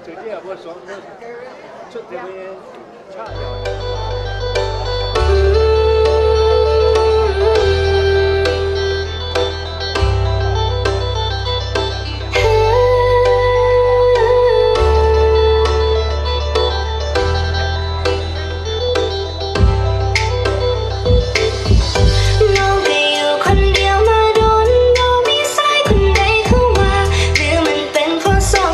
เป็นเพราะโชค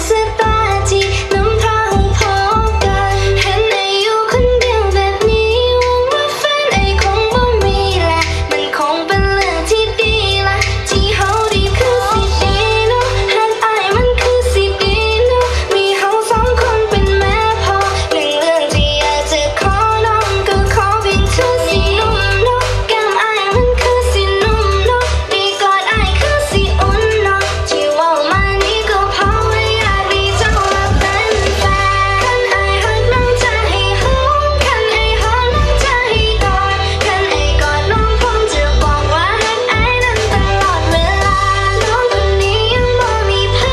ชะตาที่นำพาให้พบกัน หันไอ้อยู่คนเดียวแบบนี้ หวังว่าฝันไอ้คงบ่มีแหละ มันคงเป็นเรื่องที่ดีละ ที่เฮาได้พบกัน คือสิดีเนาะ หักอ้ายมันคือสิดีเนาะ มีเฮาสองคนเป็นแม่พ่อ หนึ่งเรื่องที่อยากจะขอน้อง ก็ขอเพียงเธอสิหนุ่มเนาะ แก้มอ้ายมันคือสินุ่มเนาะ ได้กอดอ้ายคือสิอุ่นเนาะ ที่เว้ามานี้ก็เพราะว่าอยากมีเจ้ามาเป็นแฟน คันอ้ายฮักน้องจะให้หอม คันอ้ายหอมน้องจะให้กอด คันอ้ายกอดน้องผมจะบอกว่าฮักอ้ายนั้นตลอดเวลา น้องคนนี้ยังบ่มีใคร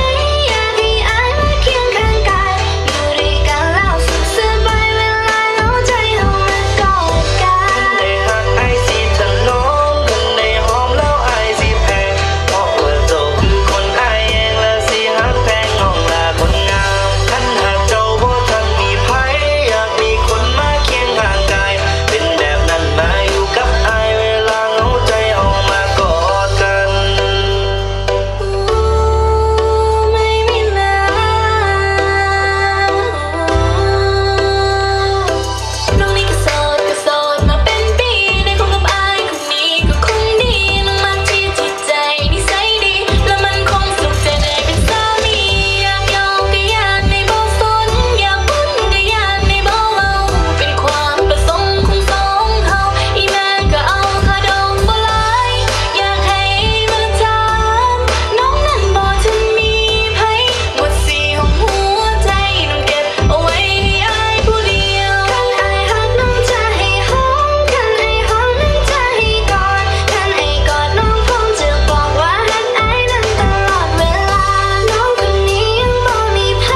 อยากให้อ้ายมาเคียงข้างกาย อยู่ด้วยกันแล้วสุขสบาย เวลาเหงาใจเฮามากอดกัน คันได้ฮักอ้ายสิถนอม คันได้หอมแล้วอ้ายสิแพง เพราะว่าเจ้าคือคนอ้ายเอง และสิฮักแพงน้องละคนงาม คันหากเจ้าบ่ทันมีใคร อยากมีคนมาเคียงข้างกาย เป็นแบบนั้นมาอยู่กับอ้าย เวลาเหงาใจเฮามากอดกัน ไม่มีนา น้องนี่ก็โสด ก็โสดมาเป็นปี ได้คบกับอ้ายคนนี้ก็คงดี น้องมักที่จิตใจนิสัยดี และมันคงสุขใจได้เป็นสามี อยากหยอกก็ย้านในบ่สน อยากบุญก็ย้านในบ่เว้า เป็นความประสงค์ของสองเฮา อีแม่ก็เอาค่าดองบ่หลาย อยากให้มาถาม น้องนั้นบ่ทันมีใผ หมดสี่ห้องหัวใจ น้องเก็บเอาไว้ให้อ้ายผู้เดียว คันอ้ายฮักน้องจะให้หอม คันอ้ายหอมน้องจะให้กอด คันอ้ายกอดน้องผมจะบอกว่าฮักอ้ายนั้นตลอดเวลา น้องคนนี้ยังบ่มีใผ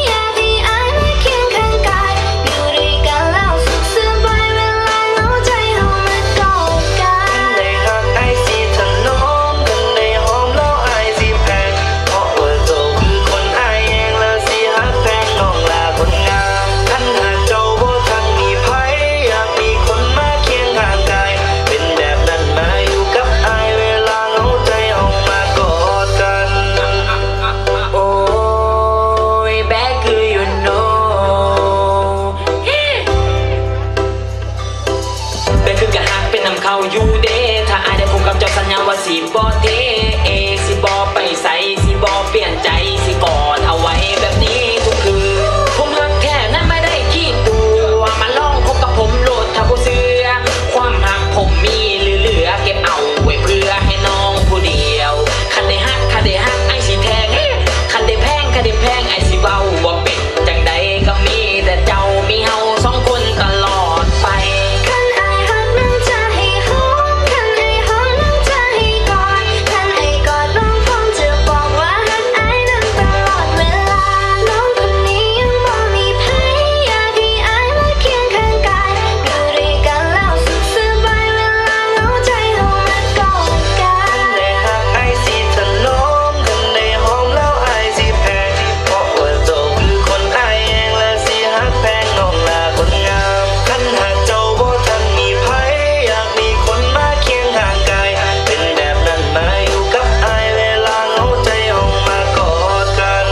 อยากให้อ้ายมาเคียงข้างกาย อยู่ด้วยกันแล้วสุขสบาย เวลาเหงาใจเฮามากอดกัน คันได้ฮักอ้ายสิถนอม คันได้หอมแล้วอ้ายสิแพง เพราะว่าเจ้าคือคนอ้ายเอง และสิฮักแพงน้องละคนงาม คันหากเจ้าบ่ทันมีใผ อยากมีคนมาเคียงข้างกาย เป็นแบบนั้นมาอยู่กับอ้าย เวลาเหงาใจเฮามากอดกัน โอ้ย แบกคือ you know แบกคือก็ฮักเป็นนำเขาอยู่เด้ ถ้าอ้ายได้พบกับเจ้าสัญญาว่าสิบ่เท สิบ่ไปไส สิบ่เปลี่ยนใจ สิกอดเอาไว้แบบนี้ทุกคืน ผมฮักแท้นั้นไม่ได้ขี้ตั๋ว มาลองคบกับผมโลดถ้าบ่เชื่อ ความฮักผมมีเหลือๆ เก็บเอาไว้เพื่อให้น้องผู้เดียว คันได้ฮัก คันได้ฮัก อ้ายสิแทง คันได้แพง คันได้แพง อ้ายสิเว้าบ่เป็น จั่งใดก็มีแต่เจ้า มีเฮาสองคนตลอดไป คันอ้ายฮักน้องจะให้หอม คันอ้ายหอมน้องจะให้กอด คันอ้ายกอดน้องผมจะบอกว่าฮักอ้ายนั้นตลอดเวลา น้องคนนี้ยังบ่มีใผ อยากให้อ้ายมาเคียงข้างกาย อยู่ด้วยกันแล้วสุขสบาย เวลาเหงาใจเฮามากอดกัน คันได้ฮักอ้ายสิถนอม คันได้หอมแล้วอ้ายสิแพง เพราะว่าเจ้าคือคนอ้ายเอง และสิฮักแพงน้องละคนงาม คันหากเจ้าบ่ทันมีใผ อยากมีคนมาเคียงข้างกาย เป็นแบบนั้นมาอยู่กับอ้าย เวลาเหงาใจเฮามากอดกัน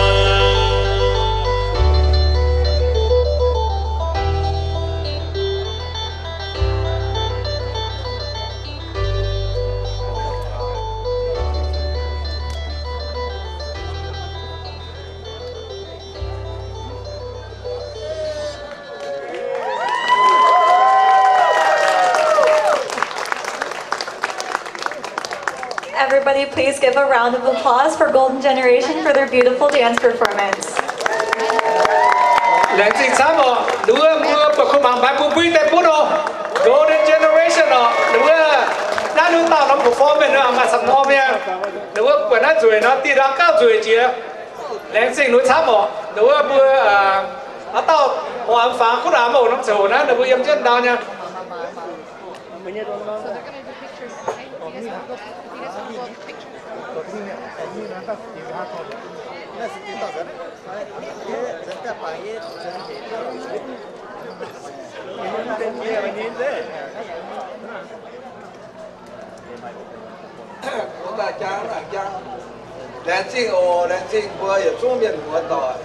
Everybody, please give a round of applause for Golden Generation for their beautiful dance performance. Laengz zingh camv oc. Ninh mbuo mbuo buatc kuv mangc mbaix bun mbuo deix bun oc. Golden Generation oc. Ninh mbuo naaiv ninh dauh norm performance maaih camv norm nyei. Ninh mbuo buatc naaiv nzueic nor, dieh ndau gauh nzueic jiex. Laengz zingh ninh camv oc. Wuov mbuo, aa, dauh muangx fangx kuv aac, mouc norm ziouc naaiv, ninh mbuo yiem jienv ndau nyei. Laengz zingh oc, laengz zingh mbuo yietc zungv mienh muoz-doic.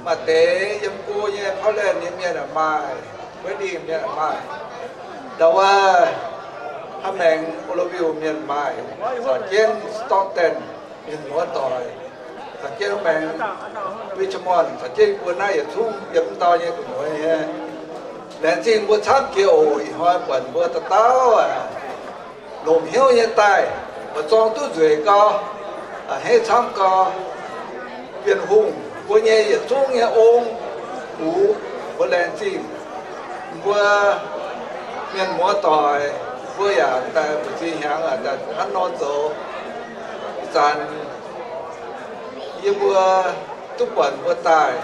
Maaih deix yiem go nyei Portland nyei mienh maaih, Redding mienh maaih, ndau wuov Haaix Maengx, Oroville mienh maaih, caux jienv Stockton mienh muoz-doic, caux jienv Haaix Maengx, Richmond, caux jienv mbuo naaiv yietc zungv yiem ndau nyei gu'nyuoz nyei. Laengz zingh mbuo camv jiex oc. Ih hnoi buatc mbuo dauh dauh longc hnyouv nyei daaih, mbuo zorng duqv nzueic gau, a'hneiv camv gau. Bienh Hungh mbuo nyei yietc zungv nyei ong-gux, mbuo laengz zingh mbuo mienh muoz-doic. Mbuo yaac daaih mbu'ziex hnyangx daaih hnangv nor zoux. Ih zanc yie mbuo duqv buatc mbuo daaih,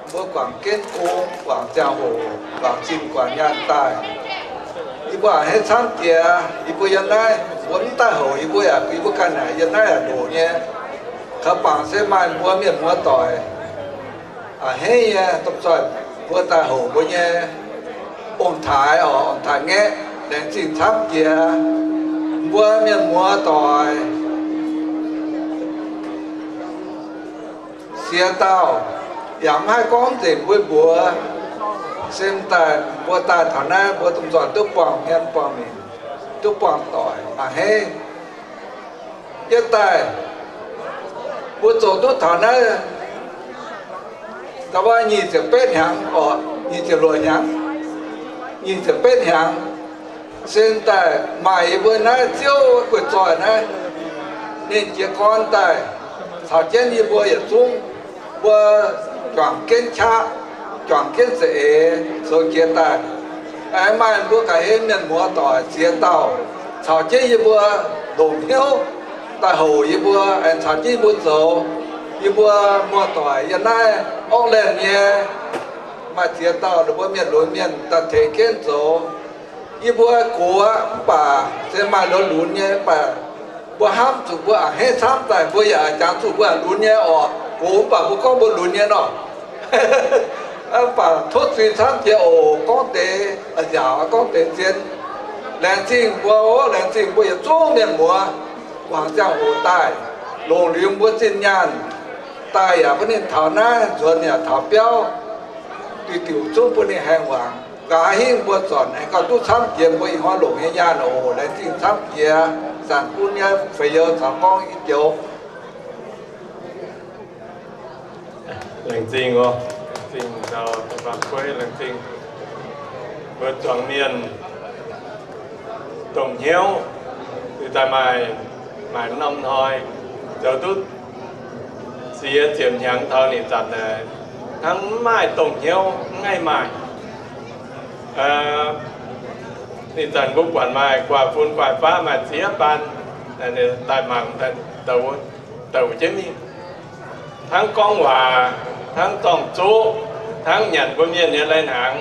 mbuo guangc jienv gong, guangc ziangh hoc, guangc zinh guangc nyaanh daaih. Yie mbuo a'hneiv camv jiex. Yie mbuo yiem naaiv, mbuo mv daaih houc yie mbuo yaac, yie mbuo ganh naaic yiem naaiv yaac ndoqc nyei. Kaux bangc se maaih mbuo mienh muoz-doic a'hneiv nyei domh zoih mbuo daaih houc mbuo nyei ong-taaix oc, ong-taaix-ngaeqv. Laengz zingh camv jiex mbuo mienh muoz-doic. Siex dauh yaac mv haih gorngv nzengc mbuo mbuox, se daaih mbuo daaih taux naaiv mbuo domh nzoih duqv buangh hmien buangh mingh, duqv buangh doic a'hneiv. Yie daaih mbuo zoux duqv taux naaiv ndau wuov nyic ziepc betv hnyangx oc, nyic ziepc luoqc hnyangx, nyic ziepc betv hnyangx. Se daaih maaih yie mbuo naaiv Ziouv guei zoih naaiv, ninh jiez gorn daaih caux jienv yie mbuo yietc zungv, mbuo juangc jienv qaqv, juangc jienv za'eix zoux jiex daaih. Aengx maaih mbuo ga'hlen mienh muoz-doic ziex dauh caux jienv yie mbuo longc hnyouv daaih houc yie mbuo, aengx caux jienv yie mbuo zoux. Yie mbuo muoz-doic yiem naaiv Oakland nyei maaih ziex dauh ninh mbuo mienh lunx mienh daaih tengx jienv zoux. Yie mbuo gox aqv, mv baac se maaih lo lunx nyei, mv baac mbuo hnamv zuqc mbuo a'hneiv camv daaih, mbuo yaac jangx zuqc mbuo lunx nyei oc. Gox mv baac mbuo gorngv mbuo lunx nyei nor. Mv baac tov zuiz camv jiex oc. Gorngv deix nziaauc, gorngv deix zien. Laengz zingh mbuo oc, laengz zingh mbuo yietc zungv mienh muoz guangc ziangh hoc daaih, longc liuz mbuo zinh nyaanh daaih yaac bun ninh taux naaiv nzuonx yaac taux biauv, diuc diuc zungv bun ninh haengh wangc. Nqa'haav hingv mbuo zornc aengx gauh duqv camv jiex mbuo ih hnoi longc nyei nyaanh oc. Laengz zingh camv jiex. Zanc gunv nyei feix youz caux gorngv i joux. Laengz zingh oc. Laengz zingh dauh da'faam kuei, laengz zingh mbuo zuangx mienh dongh hnyouv. Daaih maaih, maaih norm hnoi zoux duqv ziex ziepc hnyangx taux ninh zanc hnangv mv maaih dongh hnyouv, mv ngaih maaih. Ninh zanc mbuo buatc maaih guaax fun guaax faqv maaih ziex baan daaih mangc, douc jienv mingh, hnangv gorngv waac, hnangv zorng-zuqv, hnangv nyanc mbuo mienh nyei lai-hnaangx.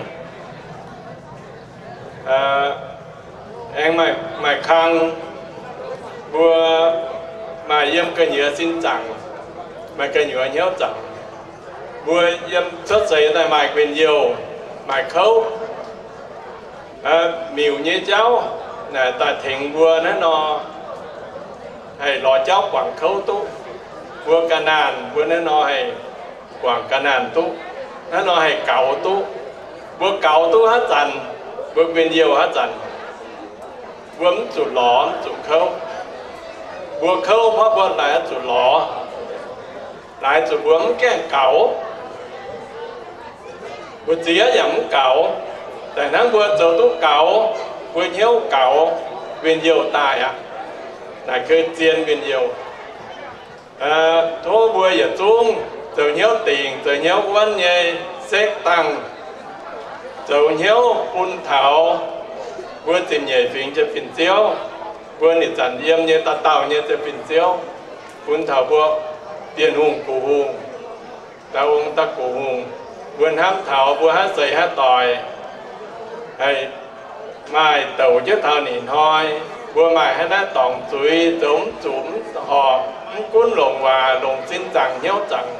Aengx maaih kang mbuo maaih yiem gu'nyuoz sin zaangc, maaih gu'nyuoz hnyouv zaangc. Mbuo yiem cuotv seix daaih maaih guin-youh, maaih kouv, miuc nyei jauv naaic daaih tengx mbuo naaiv nor haih lorz jauv guangc kouv duqv. Mbuo ga'naanh mbuo naaiv nor haih guangc ga'naanh duqv, naaiv nor haih gaux duqv. Mbuo gaux duqv haaix zanc, mbuo guin-youh haaix zanc, mbuo mv zuqc lorz mv zuqc kouv. Mbuo kouv hnangv mbuo laaix zuqc lorz, laaix zuqc mbuo mv gaengh gaux. Mbuo ziex yaac mv gaux. Daaih hnangv mbuo zoux duqv gaux, mbuo hnyouv gaux, guin-youh daaih aqv. Naaic keu zien guin-youh. Tov mbuo yietc zungv zoux hnyouv dingc, zoux hnyouv wuonv nyei sekv dangh, zoux hnyouv bun taux mbuo ziepc nyeic fingx Ziouv Fin-Ziouv, mbuo ninh zanc yiem nyei dauh dauh nyei Ziouv Fin-Ziouv, bun taux mbuo Bienh Hungh, Gu Hungh, Dauh ong dauh gox hungh, mbuo hnamv taux mbuo haaix seix haaix doic, maaih douc jienv taux ninh hnoi, mbuo maaih haaix naaiv dorngc zuiz, zoux mv zuqc mv horpc, mv gunv longc waac, longc sin zaangc hnyouv zaangc,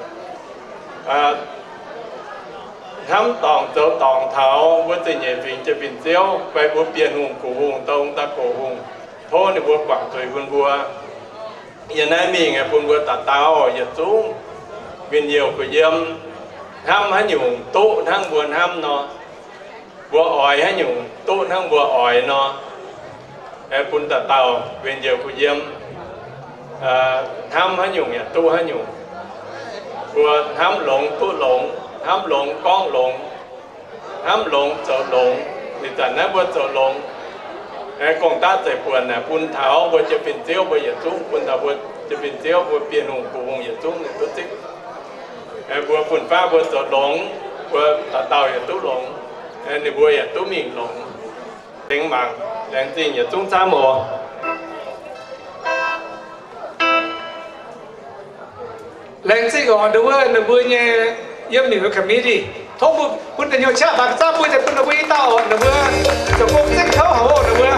hnamv dorngc zoux dorngc taux mbuo zingh nyeic fingx Janx-Fin Ziouv fai mbuo Bienh Hungh, Gox Hungh, Dongh Daaih Gox Hungh, tov ninh mbuo guangc zuiz bun mbuo. Yiem naaiv mingh bun mbuo dauh dauh yietc zungv win-youh kuh yiem, hnamv haaix nyungc duqv hnangv mbuo hnamv nor, mbuo oix haaix nyungc duqv hnangv mbuo oix nor, bun dauh dauh win-youh kuh yiem, hnamv haaix nyungc yaac duqv haaix nyungc. Mbuo hnamv longx duqv longx, hnamv longx gorngv longx, hnamv longx zoux longx. Ih zanc naaiv mbuo zoux longx, gong-daqv zeiv-buonc naaic bun taux mbuo Janx-Fin Ziouv mbuo yietc zungv, bun taux mbuo Janx-Fin Ziouv mbuo Bienh Hungh, Gox Hungh yietc zungv ninh duqv zipv. Mbuo fun-faqv mbuo zoux longx, mbuo dauh dauh yaac duqv longx, ninh mbuo yaac duqv mingh longx. Tengx mangc, laengz zingh yietc zungv camv oc. Laengz zingh oc, ninh mbuo, ninh mbuo nyei yiem ninh mbuo committee. Tov mbuo bun da'nyeic qaqv baac zaqv mbuo bun ninh mbuo i dauh oc, ninh mbuo zoux gong zengv kouv haic oc, ninh mbuo.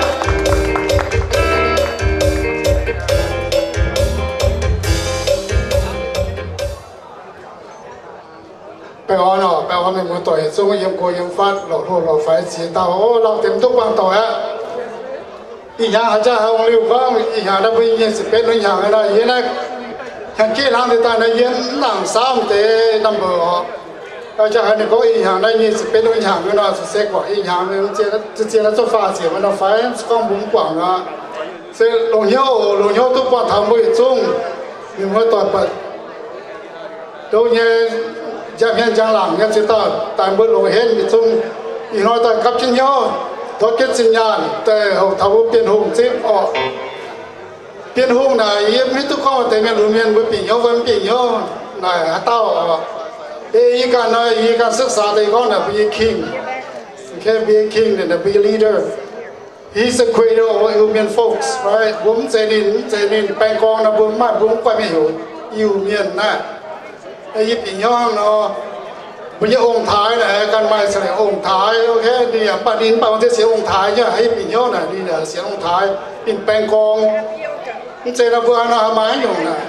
Baengh orn oc, baengh orn mienh muoz-doic yietc zungv yiem go yiem fatv, lorqc hlo lorqc faix ziex dauh oc, lamh deix duqv buangh doic aqv. Ih hnyangx haaix jaax haaix ong liuh gorngv, ih hnyangx naaiv mbuo nyei ziepc betv lunx hnyangx nor, yie naaiv hnyangx-jeiv hnangv deix daaih nor, yie mv nangc saauv deix number oc. Jaax haaix ninh gorngv ih hnyangx naaiv nyei ziepc betv lunx hnyangx nor, se guangc ih hnyangx, zien naaiv zuqc faah ziepc nor fai, gorngv mbuo mv guangc nor. Se longc hnyouv oc, longc hnyouv duqv buangh taux mbuo yietc zungv mienh muoz-doic buatc Ndoqv nyei njang hmien njang laangc nyei ziex dauh daaih mbuo loz-henv yietc zungv. Ih hnoi daaih gapv jienv hnyouv, ndortv jienv zinh nyaanh daaih hoqc taux mbuo Bienh Hungh zipv orqc. Bienh Hungh naaic yie mv hiuv duqv gorngv maaih deix mienh lunx mienh mbuo bieqc hnyouv fai mv bieqc hnyouv naaic haaix dauh orqc. Ei yie ganh nor, yie ganh ศึກษา deix gorngv naaic mbuo nyei king, mbuo nyei king naaic, mbuo nyei leader. He's the creator of Iu-Mien folks, right? Mbuo mv zeiz ninh, mv zeiz ninh baeng gorng nor, mbuo mv maaih, mbuo mv guanh mienh heuc Iu-Mien naaiv. Yie bieqc hnyouv hnangv nor, mbuo nyei ong-taaix naaic, ganh maaih za'eix ong-taaix, okay, ninh yaac mv baac ninh mv baac mv zeiz sienx ong-taaix nyei, yie bieqc hnyouv naaic ninh sienx ong-taaix, ninh baeng gorng. Mv zeiz nor mbuo haaix nor haih maaih haaix nyungc naaic.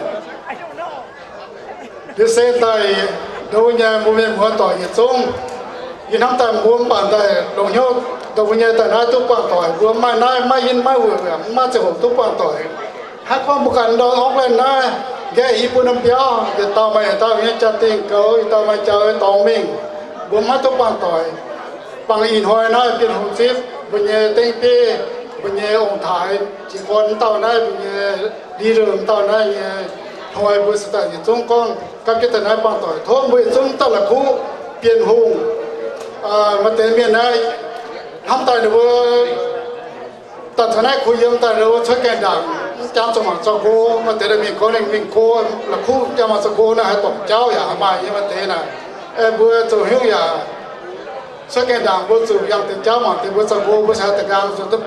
Liuz se daaih nduov nyei mbuo mienh muoz-doic yietc zungv, yie hnamv daaih mbuo mv baac daaih longc hnyouv dongh mbuo nyei daaih naaiv duqv buangh doic. Mbuo maaih naaiv, maiv yinh maiv wuic, mv maaih ziangh hoc duqv buangh doic. Hnangv gorngv mbuo ganh ndortv Auckland naaiv, nqaeqv i bun norm biauv, yietc dauh maaih yietc dauh nyei jaa-dingh goux, yietc dauh maaih jaa-dingh dorngx mingh, mbuo mv haih duqv buangh doic. Bangc ih hnoi naaiv Bienh Hungh zipv mbuo nyei dengv bieiv, mbuo nyei ong-taaix, jiez gorn mv dauh naaiv mbuo nyei leader, mv dauh naaiv nyei hnoi, mbuo se daaih yietc zungv gorngv gapv jienv daaih naaiv buangh doic. Tov mbuo yietc zungv daaih la'kuqv Bienh Hungh. Maaih deix mienh naaiv hnamv daaih ninh mbuo daaih taux naaiv kuh yiem daaih ninh mbuo cuotv gaengh ndaangc, mv jangx zuqc mangc zorqv nqo. Maaih deix mienh gorngv ninh mingh go, la'kuqv jangx mangc zorqv nqo naaiv haih dorngc jauv yaac haih maaih nyei. Maaih deix naaic, mbuo zoux hnyouv yaac cuotv gaengh ndaangc, mbuo zuqc yangh deix jauv mangc deix mbuo zorqv nqo, mbuo cingx haih da'nqaang zuqc duqv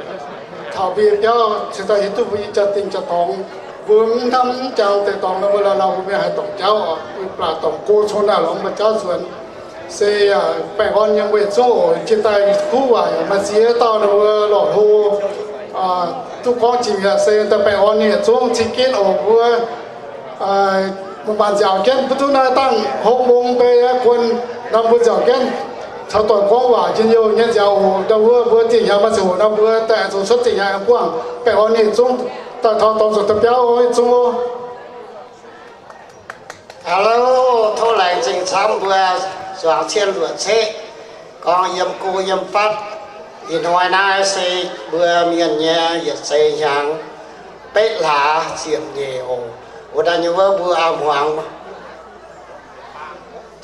taux mbuo nyei biauv, cingx daaih hiuv duqv mbuo nyei jaa-dingh jaa-dorngx. Mbuo mv hnamv mv jangx deix dorngx nor, mbuo lauh lauh mbuo mienh haih dorngc jauv oc. Mbuo baac dorngc go cun naaic lorz mbuo jauv nzuonx. Se yaac baengh orn yiem mbuo yietc zungv oc. Jiex daaih kuv waac yaac maaih ziex dauh nor, mbuo lorqc hlo duqv gorngv jiex mi'aqv. Se daaih baengh orn nyei yietc zungv cing jienv oc. Mbuo mbuo maanc nziaauc jienv mbuo duqv naaiv dangh hopv mong bei aqv, guon nor mbuo nziaauc jienv caux doic gorngv waac njien-youh nyei nziaauc oc. Ndau wuov mbuo zinh hnyangx maaih ziangh hoc nor mbuo daaih aengx zoux cuotv zinh hnyangx aengx buangh. Baengh orn nyei yietc zungv daaih taux dorngx zuqc da'biauv yietc zungv oc. Hello, tov laengz zingh camv mbuo zuangx cien luoqc ceqv, gorngv yiem go yiem fatv. Ih hnoi naaiv se mbuo mienh nyei yietc seix hnyangx betv hlaax ziepc nyeic oc. Wuov daaih nyei wuov mbuo a'hmuangx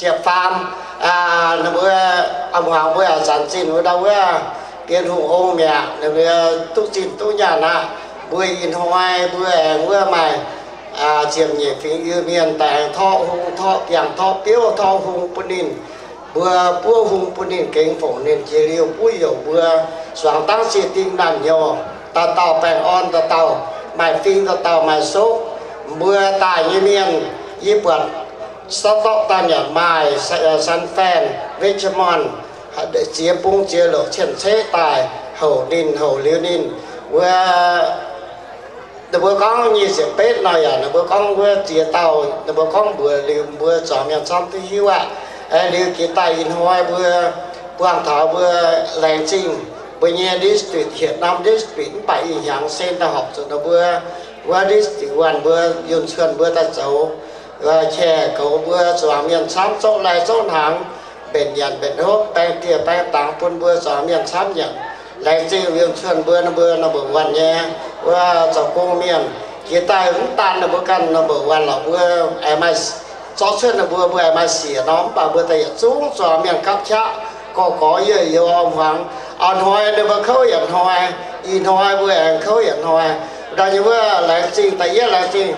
ziepc faam, ninh mbuo a'hmuangx mbuo zanc zinh wuov ndau wuov Bienh Hungh ong mi'aqv, ninh mbuo duqv zinh duqv nyaanh aqv. Mbuo ih hnoi mbuo aengx wuov maaih ziepc nyeic fingx Iu-Mienh daaih aengx torqv hung, torqv biangh, torqv biouv, torqv hung bun ninh. Mbuo buov hung bun ninh gengx fongc ninh jiex liuz buov youc mbuo zuangx dangv sie dingh naanh nyouz, dauh dauh baengh orn, dauh dauh maaih fing, dauh dauh maaih sokv. Mbuo daaih nyei mienh, yie buatc Stockton yaac maaih, San Fran, Richmond, ziex bung ziex loc cien-ceqv daaih houc ninh, houc liuz ninh. Wuov, ninh mbuo gorngv nyic ziepc betv nor yaac ninh mbuo gorngv wuov ziex dauh, ninh mbuo gorngv mbuox liuz mbuo zuangx mienh camv duqv hiuv aqv. Aengx liuz jiex daaih ih hnoi mbuo buangh taux mbuo Laengz Zingh mbuo nyei district, hietc norm district mv baac ih hnyangx se daaih horpc zuqc ninh mbuo wuov district wuonh mbuo yunh cuonh mbuo daaih zoux, qiex goux mbuo zuangx mienh camv, zouv lai zouv hnaangx, mbenc nyanc mbenc hopv, baeng dieh baeng dangx bun mbuo zuangx mienh camv nyanc. Laengz Zingh yunh cuonh mbuo, ninh mbuo number one nyei wuov zoux gong mienh. Jiex daaih mv daan ninh mbuo ganh number one lorqc, mbuo aengx maaih, zorqv cuotv ninh mbuo, mbuo aengx maaih siec nor, mv baac mbuo daaih yietc zungv zuangx mienh gapv qaqv, gorx-gorx youz-youz hmuangx. A'hnoi ninh mbuo kouv yietc hnoi, ih hnoi mbuo aengx kouv yietc hnoi. Ndau nyei wuov Laengz Zingh, da'yietv Laengz Zingh,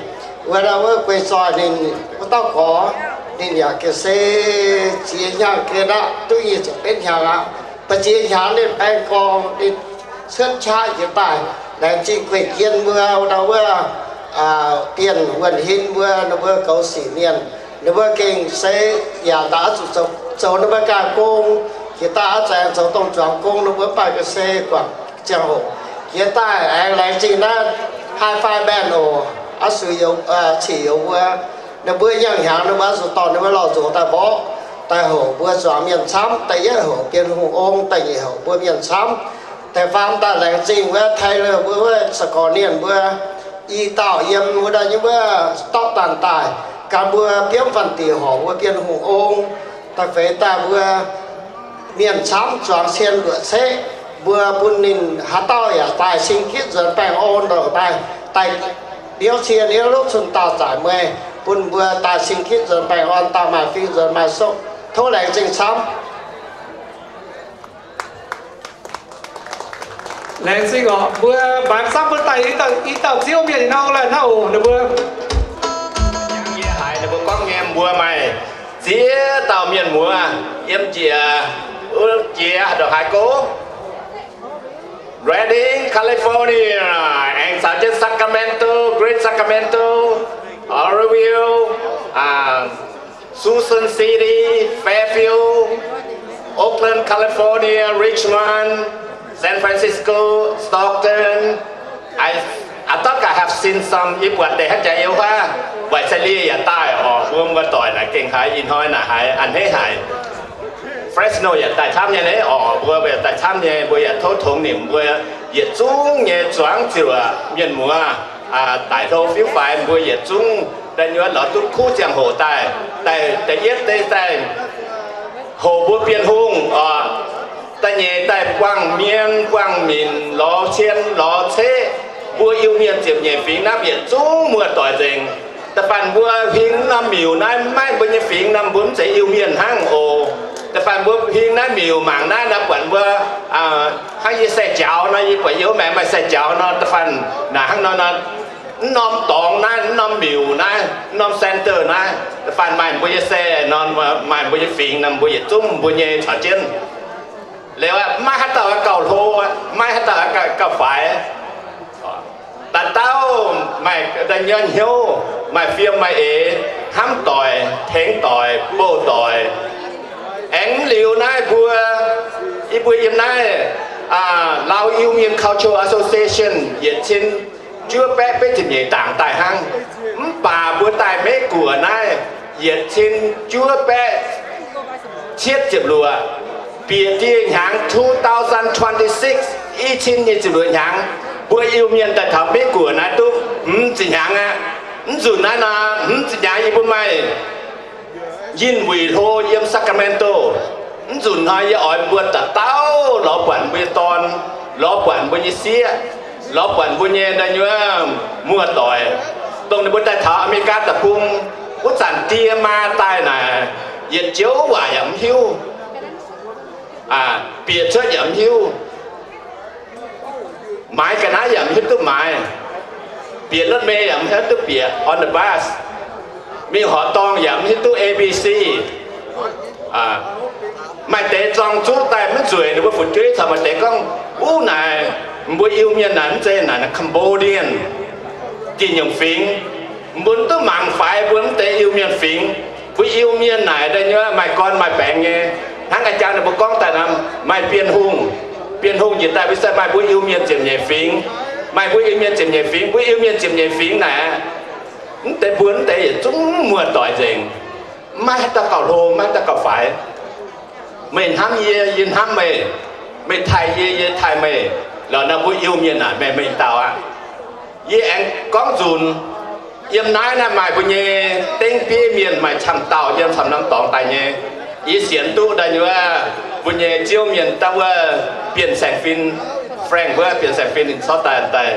wuov ndau wuov guei zoih ninh wuov dauh gorx, ninh yaac gengh se ziex hnyangx gengh aqv, duqv nyic ziepc betv hnyangx aqv. Mv baac ziex hnyangx ninh baeng gorngv ninh cuotv qaqv jiex daaih, Laengz Zingh guei jien mbuo, ndau wuov Bienh Wuonh Hin mbuo, ninh mbuo goux sic mienh, ninh mbuo gengh se yaac daaih oix zuqc zoux ninh mbuo ganh gong, jiex daaih oix zuqc aengx zoux dongh zuangx gong, ninh mbuo mv baac ga'sie guangc ziangh hoc. Jiex daaih aengx Laengz Zingh naaiv high five band oc, oix zuqc youz, cic youz mbuo, ninh mbuo nyangh hnyangx ninh mbuo oix zuqc dorh ninh mbuo lauh nzox daaih mborqv, daaih houc mbuo zuangx mienh camv, da'yietv houc Bienh Hungh ong, da'nyeic houc mbuo mienh camv. Da'faam daaih Laengz Zingh wuov Taylor mbuo wuov Saigon-Mienh mbuo i dauh yiem wuov ndau nyei wuov Stockton daaih, gan mbuo biomv fanh diec horc mbuo Bienh Hungh ong. Da'feix daaih mbuo mienh camv zuangx cien luoqc ceqv, mbuo bun ninh haaix dauh yaac daaih cing gitv nzuonx baengh orn ndongc daaih, daaih niouv cie niouv lopv cun dauh zaqc mueiz, bun mbuo daaih cing gitv nzuonx baengh orn, dauh maaih fing nzuonx maaih sopv. Tov Laengz Zingh camv. Laengz Zingh oc. Mbuo mbaix camv mbuo daaih i dauh, i dauh ziouv mienh ih hnoi laaih hnangv oc ninh mbuo. Yie haiz ninh mbuo gorngv nyei mbuo maaih ziex dauh mienh muoz yiem njiec wuov jiex ndongc haaix go. Redding, California, aengx caux jienv Sacramento, Greater Sacramento, Oroville, Tucson City, Fairfield, Oakland, California, Richmond, San Francisco, Stockton. I thought I have seen some. Yie buatc deix hnangv jaax yiem wuov, Visalia yaac daaih oc. Mbuo muoz-doic naaic gengh haiz ih hnoi naaic haiz a'hneiv haic. Fresno yaac daaih camv nyei naaiv oc. Mbuo yaac daaih camv nyei, mbuo yaac tov tongx nimc mbuo yietc zungv nyei zuangx ziouc mienh muoz, daic hlo fiuv faix mbuo yietc zungv daaih nyuoz lorz duqv kuv ziangh hoc daaih, daaih da'yietv deix daaih hoc mbuo Bienh Hungh oc. Da'nyeic daaih buangh mienh buangh minc lorz cien lorz ceqv, mbuo Iu-Mienh ziepc nyeic fingx naaiv yietc zungv muoz-doic nzengc. Da'faanh mbuo huing norm miuc naaiv maiv mbuo nyei fingx nor mbuo mv zeiz Iu-Mienh hnangv oc. Da'faanh mbuo huing naaiv miuc mangc naaiv nor buatc mbuo hnangv yie sai-jaux nor, yie buatc yie wuov maengx maaih sai-jaux nor, da'faanh naaic hnangv nor, mv norm dorngx naaiv, mv norm miuc naaiv, mv norm center naaiv, da'faanh maaih mbuo nyei sai nor, maaih mbuo nyei fingx nor, mbuo yietc zungv mbuo nyei caux jienv. Liuz aqv, maiv haaix dauh gauh hlo, maiv haaix dauh gauh faix. Da'dauh maaih da'nyeic hnyouv, maaih fiem maaih eix, hnamv doic, tengx doic, bouh doic. Aengx mv liuz naaiv mbuo, yie mbuo yiem naaiv Lao Iu-Mienh Cultural Association yietc cin juov baeqv betv ziepc nyeic dangc daaih hnangv. Mv baac mbuo daaih Meiv Guoqv naaiv yietc cin juov baeqv cietv ziepc luoqc, bieqc dieh hnyangx two thousand twenty-six, i cin nyic ziepc luoqc hnyangx, mbuo Iu-Mienh daaih taux Meiv Guoqv naaiv duqv hmz ziepc hnyangx aqv. Mv nzunc naaiv nor, hmz ziepc hnyangx yie mbuo maaih Yinh Wuic Hlo yiem Sacramento. Mv nzunc hnoi yie oix mbuo dauh dauh lorz buatc mbuo nyei dorn, lorz buatc mbuo nyei sieqv, lorz buatc mbuo nyei da'nyeic muoz-doic, dongh ninh mbuo daaih taux Aa^me^li^gaa deic-bung wuov zanc die maa daaih naaic, yietc joux waac yaac mv hiuv, bieqc cuotv yaac mv hiuv. Maaiz ga'naaiv yaac mv hiuv duqv maaiz. Bieqc รถเมล์ yaac mv hiuv duqv bieqc ออนเดอะบัส. Mingh horqc dorngh yaac mv hiuv duqv A B C. Maaih deix zorng zuqv daaih mv nzueic, ninh mbuo fu'jueiv caux maaih deix gorngv, Uv naaic, mbuo Iu-Mienh naaic mv zeiz naaic Cambodian, Ging-Nyungc Fingx. Mbuo mv duqv mangc faix mbuo mv deix Iu-Mienh fingx. Mbuo Iu-Mienh naaic daaih nyei maaih gorn maaih baengx nyei, hnangv a'jang ninh mbuo gorngv daaih nor, maaih Bienh Hungh. Bienh Hungh njiec daaih mbuo se maaih mbuo Iu-Mienh ziepc nyeic fingx, maaih mbuo Iu-Mienh ziepc nyeic fingx, mbuo Iu-Mienh ziepc nyeic fingx naaic, mv deix mbuo mv deix yietc zungv muoz-doic nzengc, maiv haaix dauh gauh hlo, maiv haaix dauh gauh faix. Meih hnamv yie, yie hnamv meih, meih taaih yie, yie taaih meih, lorqc nor mbuo Iu-Mienh naaic meih mengh dauh aqv. Yie aengx gorngv nzunc, yiem naaiv naaiv maaih mbuo nyei dengv bieiv mienh, maaih camv dauh yiem camv norm dorngx daaih nyei. Yie sienx duqv daaih nyei wuov, mbuo nyei Ziouv mienh daaih wuov, Bienh Saeng Fin, Frank wuov, Bienh Saeng Fin ninh corc daaih daaih,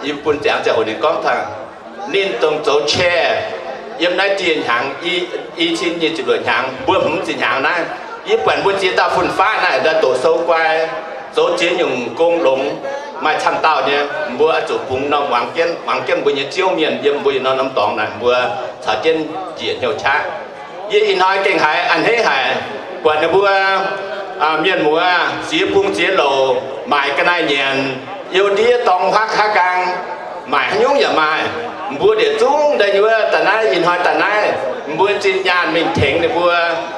yie bun ziangx ziangh hoc ninh gorngv taux ninh dongh zoux chair yiem naaiv dieh hnyangx, i cin nyic ziepc luoqc hnyangx, mbuo hmz ziepc hnyangx naaiv, yie buatc mbuo ziex dauh fun-faqv naaiv daaih doqc sou guai, zoux ziex nyungc gong longx, maaih camv dauh nyei, mbuo oix zuqc bungx norm muangx jienv, muangx jienv mbuo nyei Ziouv mienh yiem mbuo yietc norm norm dorngx naaic, mbuo caux jienv njiec hnyouv qaqv. Yie ih hnoi gengh haiz a'hneiv haic, buatc ninh mbuo mienh muoz ziex bung ziex louc maaic ga'naaiv nyanc, youh ndiev dorng huaaqv haav nqaang, maaic haaix nyungc yaac maaih. Mbuo yietc zungv daaih nyei wuov daaih naaiv, ih hnoi daaih naaiv, mbuo zinh nyaanh mingh tengx ninh mbuo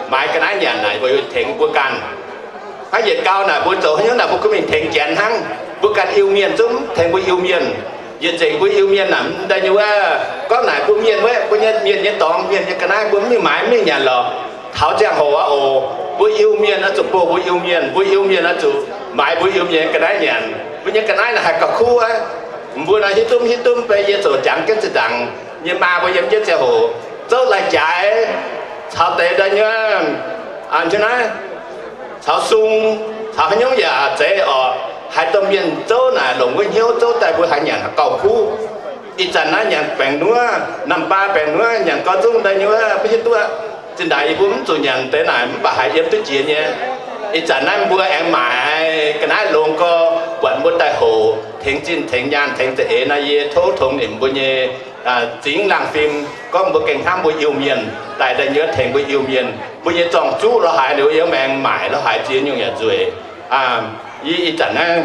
maaiz ga'naaiv nyanc naaic, mbuo tengx mbuo ganh. Hnangv yietc gau naaic mbuo zoux haaix nyungc naaic mbuo gunv mingh tengx Janx hnangv, mbuo ganh Iu-Mienh zungv tengx mbuo Iu-Mienh. Yietc nzengc mbuo Iu-Mienh naaic daaih nyei wuov, gorngv naaic mbuo mienh wuov, mbuo nyei mienh nyei dorngx, mienh nyei ga'naaiv mbuo mv mingh maaiz mv mingh nyanc lorqc. Taux ziangh hoc aqv oc, mbuo Iu-Mienh oix zuqc boh mbuo Iu-Mienh, mbuo Iu-Mienh oix zuqc maaiz mbuo Iu-Mienh nyei ga'naaiv nyanc. Mbuo nyei ga'naaiv naaic haih gauh kuv aqv. Mbuo naaiv hiuv duqv hiuv duqv beiv yie zoux jangx jienv zinh ndaangc nyei maa mbuo yiem jienv ziangh hoc zouv lai-jaaix caux deix daaih nyei, aa, naaiv caux sung, caux haaix nyungc yaac zeiz oc. Haaix dauh mienh zouv naaic longc wuov hnyouv zouv daaih mbuo haiz nyanc gauh kuv. Ih zanc naaiv nyanc baengc nuov, namh baa baengc nuov, nyanc gau zungv daaih nyei wuov, mv hiuv duqv. Zinh ndaangc yie mbuo mv zuqc nyanc deix naaic mv baac haiz yiem duqv jiex nyei. Ih zanc naaiv mbuo aengx maaic ga'naaiv longx gau, buatc mbuo daaih hoqc, tengx zinh tengx nyaanh tengx za'eix naaiv yie tov tongx nimc mbuo nyei zingx laangh fim, gorngv mbuo gengh hnamv mbuo Iu-Mienh, daaih daaih nyuoz tengx mbuo Iu-Mienh. Mbuo nyei zorng-zuqv lorz haaix liuz yiem aengx maaic lorz haaix ziex nyungc yaac nzueic. Yie ih zanc naaiv,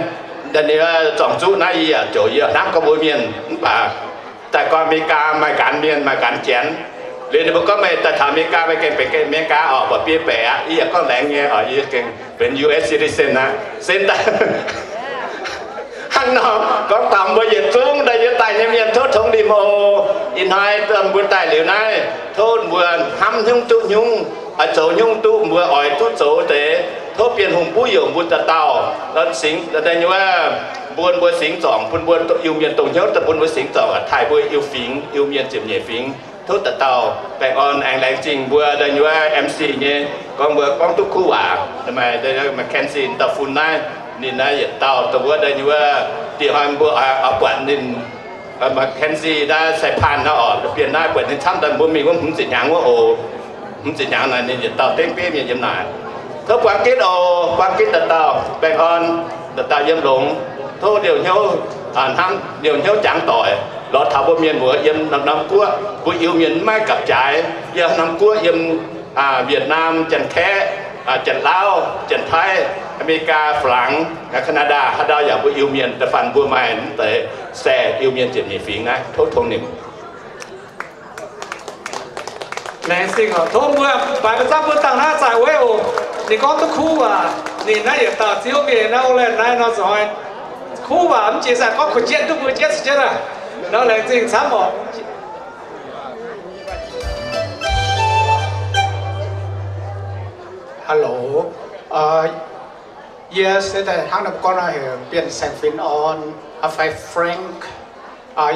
zorng-zuqv naaiv yie yaac ziouc yie hnamv gorngv mbuo mienh mv baac daaih gorngv America maaih nqanx mienh maaih nqanx Janx. Liuz ninh mbuo gorngv meih daaih taux America meih gengh benx America oc, buatc biei baeqc aqv. Yie yaac gorngv laengz nyei oc, yie gengh benx U S citizen aqv. Sen daaih hnangv nor gorngv taux mbuo yietc zungv daaih yie daaih nyei mienh tov tongx nimc oc. Ih hnoi mbuo daaih liuz naaiv, tov mbuo hnamv hnyungv duqv hnyungv, oix zoux hnyungv duqv mbuo oix duqv zoux deix. Tov Bienh Hungh buv youc mbuo dauh dauh, singx daaih nyei wuov, bun mbuo singx zorngc, bun mbuo Iu-Mienh dongh hnyouv daaih bun mbuo singx zorngc, taaih mbuo Iu-Fingx, Iu-Mienh ziepc nyeic fingx. Tov dauh dauh baengh orn aengx laengz zingh mbuo daaih nyei wuov M C nyei, gorngv mbuo gorngv duqv kuv waac. Maaih Mackenzie dauh fun naaiv, ninh naaiv yietc dauh dongh wuov daaih nyei wuov, dieh hnoi mbuo oix buatc ninh, Mackenzie naaiv sai-paan naaiv oc, bienh naaiv buatc ninh camv daaih mbuo mingh wuov hmz ziepc hnyangx wuov oc. Hmz ziepc hnyangx naaic ninh yietc dauh dengv bieiv mienh yiem naaic. Tov buangh gitv oc, buangh gitv dauh dauh baengh orn, dauh dauh yiem longx. Tov liouh hnyouv, hnamv liouh hnyouv jangx doic lorz taux mbuo mienh muoz yiem norm guoqv. Mbuo Iu-Mienh maiv gapv jaaix, yiem norm guoqv yiem Vietnam, Janx-Kaeqv, Janx-Lauv, Janx-Taiv, America, Faa-laangx, Canada, haaix ndau yaac mbuo Iu-Mienh da'faanh mbuo maaih mv deix saeng Iu-Mienh ziepc nyeic fingx naaiv. Tov tongx nimc. Laengz zingh oc. Tov mbuo baix mbuo zangv mbuo dangh naaiv zaaih weiv oc. Ninh gorngv duqv kuv waac. Ninh naaiv yietc dauh Ziouv mienh naaiv Oakland naaiv nor zuqc hnoi kuv waac mv jiex zaih gorngv kuh jienv duqv mbuo jienv se jienv aqv. Nor laengz zingh camv oc. Hello. Yie se daaih hnangv naaiv gorngv nor heuc Bienh Saeng Fin Orn, fai Frank.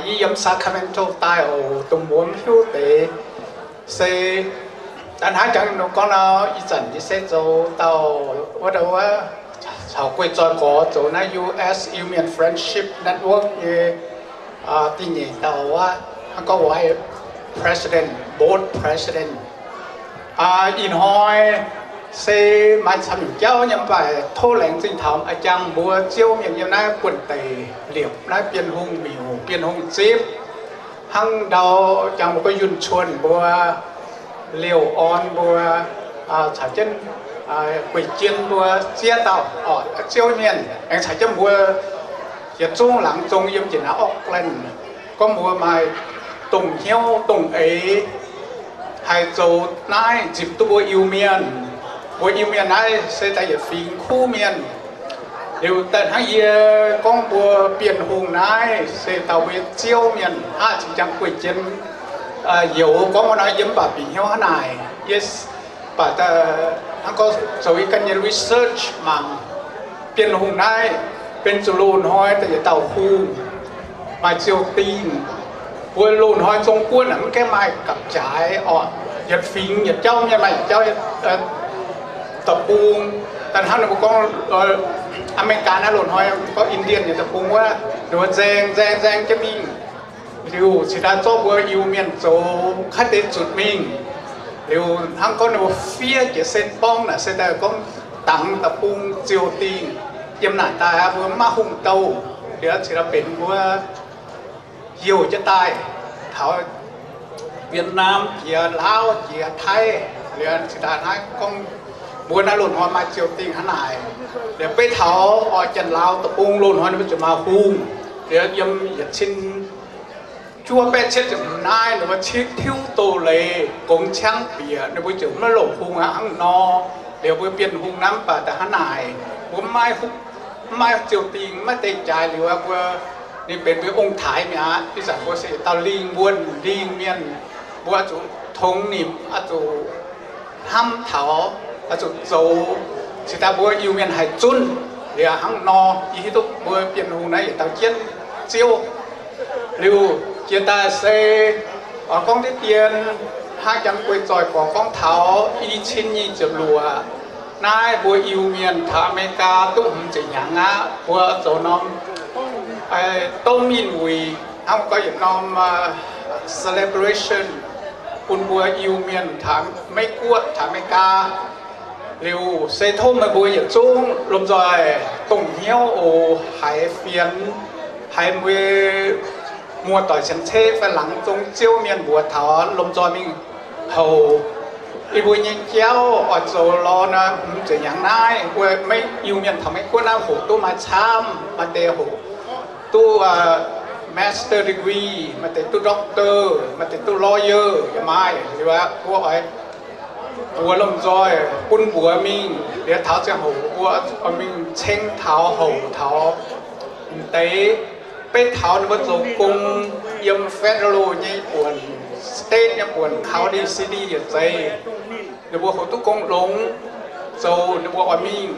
Yie yiem Sacramento daaih oc, dongh mbuo mv hiuv deix se daaih hnangv jangx ninh gorngv nor, ih zanc yie se zoux dauh wuov, dauh wuov caux guei zoih gorx zoux naaiv U S Iu Mien Friendship Network nyei da'nyeic dauh wuov, hnangv gorngv vice president, board president. Ih hnoi se maaih camv nyungc jauv nyei, mv baac tov laengz zingh taux a'jang mbuo Ziouv mienh yiem naaiv buonv-deic liepc naaiv Bienh Hungh miuc, Bienh Hungh zipv. Hnangv ndau jangx mbuo Guoqv Yunh Cuon mbuo, Liouh Orn mbuo, caux jienv Gueix Jien mbuo ziex dauh, Ziouv mienh aengx caux jienv mbuo yietc zungv laangz zong yiem njiec naaiv Oakland. Gorngv mbuo maaih dongh hnyouv dongh eix, haih zoux naaiv nzipc duqv mbuo Iu-Mienh. Mbuo Iu-Mienh naaiv se daaih yietc fingx kuv mienh. Liuz daaih hnangv yie gorngv mbuo Bienh Hungh naaiv se dauh mbuo nyei Ziouv mienh aqv, zinh jangx guei jien youz gorngv wuov nor yie mv baac bieqc hnyouv hnangv naaic. Yie baac hnangv gorngv zoux yie ganh nyei research mangc, Bienh Hungh naaiv benx zuqc loz-hnoi daaih yietc dauh hungh, maaih ziou-dingh. Mbuo loz-hnoi zong guoqv naaic mv gaengh maaih gapv-jaaix orqc, yietc fingx yietc jauv mienh maaih yietc jauv deic-bung. Daaih hnangv ninh mbuo gorngv America naaiv loz-hnoi gorngv Indian nyei deic-bung wuov, ninh mbuo nzaeng nzaeng nzaeng jienv mingh. Liuz cingx daaih zorqv mbuo Iu-Mienh zoux kaav deix zutc mingh. Liuz hnangv gorngv ninh mbuo fiev jiex sen borngv naaic se daaih gorngv dangx deic-bung ziou-dingh. Yiem naaic daaih mbuo mv maaih hungh douh, liuz cingx daaih benx mbuo heuc jienv daaih taux Việt Nam jiex Laauv jiex Taiv. Liuz cingx daaih naaiv gorngv mbuo naaiv loz-hnoi maaih ziou-dingh hnangv naaic. Liuz beiv taux oix Janx-Laauv deic-bung loz-hnoi ninh mbuo ziouc maaih hungh. Liuz yiem yietc cin juov baeqv cietv ziepc hmz naaiv ninh mbuo tiuv doz-leiz gongx ciangv bieqc, ninh mbuo ziouc maiv longc hungh aqv hnangv nor. Liuz mbuo Bienh Hungh naaiv mv baac daaih hnangv naaic, mbuo mv maaih, mv maaih ziou-dingh, mv maaih deix jaaix liuz aqv, mbuo ninh benx mbuo ong-taaix mi'aqv. Ih zanc mbuo se yietc dauh lingh wuonh lingh mienh, mbuo oix zuqc tongx nimc, oix zuqc hnamv taux, oix zuqc zoux, cingx daaih mbuo Iu-Mienh haih zunv. Liuz hnangv nor yie hiuv duqv mbuo Bienh Hungh naaiv yietc dauh jienv Ziouv. Liuz jiex daaih se oix gorngv diqv dien hnangv Janx guei zoih gorx gorngv taux i cin nyic ziepc luoqc naaiv mbuo Iu-Mienh taux America duqv hmz ziepc hnyangx aqv. Mbuo zoux norm dongh mingh wuic hnangv gorngv yietc norm celebration bun mbuo Iu-Mienh taux Meiv-Guoqv taux America. Liuz se tov meih mbuo yietc zungv lomh nzoih dongh hnyouv oc, haiz fienx, haiz mbuo muoz-doic cien-ceqv fai laangz zong Ziouv mienh mbuox taux lomh nzoih mingh houx. Yie mbuo nyei jauv oix zoux lorz naaiv hmz ziepc hnyangx naaiv, mbuo Meiv-, Iu-Mienh taux Meiv-Guoqv naaiv hoqc duqv maaih camv, maaih deix hoqc duqv master degree, maaih deix duqv doctor, maaih deix duqv lawyer yaac maaih. Liuz aqv, mbuo oix mbuox lomh nzoih bun mbuox mingh, liuz taux ziangh hoc mbuo oix mingh ceng taux hoc taux m'deix, beiv taux ninh mbuo zoux gong yiem federal nyei buonc, state nyei buonc, county, city yietc zeiz, ninh mbuo hoqc duqv gong longx, zoux ninh mbuo oix mingh,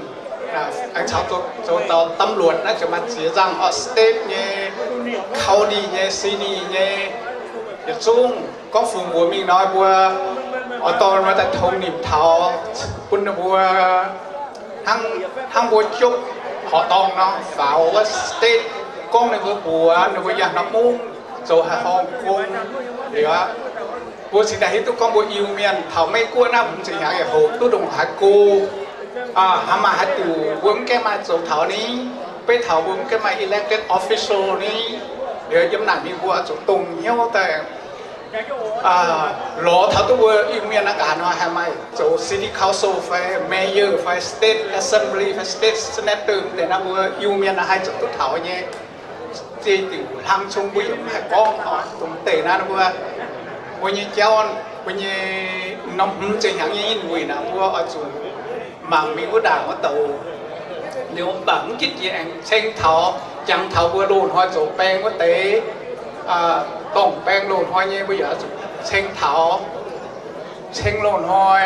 aengx caux zoux, zoux daux ตำรวจ naaiv ziouc maaih ziex nzangh orqc, state nyei, county nyei, city nyei. Yietc zungv gorngv fungx mbuox mingh nor, mbuo oix dorh ninh mbuo daaih tongx nimc taux, bun ninh mbuo hnangv, hnangv mbuo jopv horqc dorngh nor, faaux wuov state, gorngv ninh mbuo mbuox ninh mbuo yangh norm mungv zoux haaix horngh gong. Liuz aqv, mbuo cingx daaih hiuv duqv gorngv mbuo Iu-Mienh taux Meiv-Guoqv naaiv hmz ziepc hnyangx yietc hoc duqv ndongc haaix go, aa, hnangv maaih haaix diuc mbuo mv gaengh maaih zoux taux ni, beiv taux mbuo mv gaengh maaih elected official ni. Liuz yiem naaic mingh mbuo oix zuqc dongh hnyouv daaih lorz taux duqv mbuo Iu-Mienh naaiv nqa'haav nor haih maaih zoux city council fai mayor fai state assembly fai state senator deix naaiv, mbuo Iu-Mienh naaiv haih zoux duqv taux nyei. Ziex diuc hlang zung mbuo yaac mv haih gorngv oc. Dongh deix naaiv mbuo, mbuo nyei jauv, mbuo nyei norm hmz ziepc hnyangx nyei ih wuic naaic mbuo oix zuqc mangc mingh wuov ndaangc wuov douc. Liuz mv baac mv ginv jiex aengx ceng taux, jangx taux mbuo loz-hnoi zoux baeng wuov deix, dorngc baeng loz-hnoi nyei mbuo yaac oix zuqc ceng taux, ceng loz-hnoi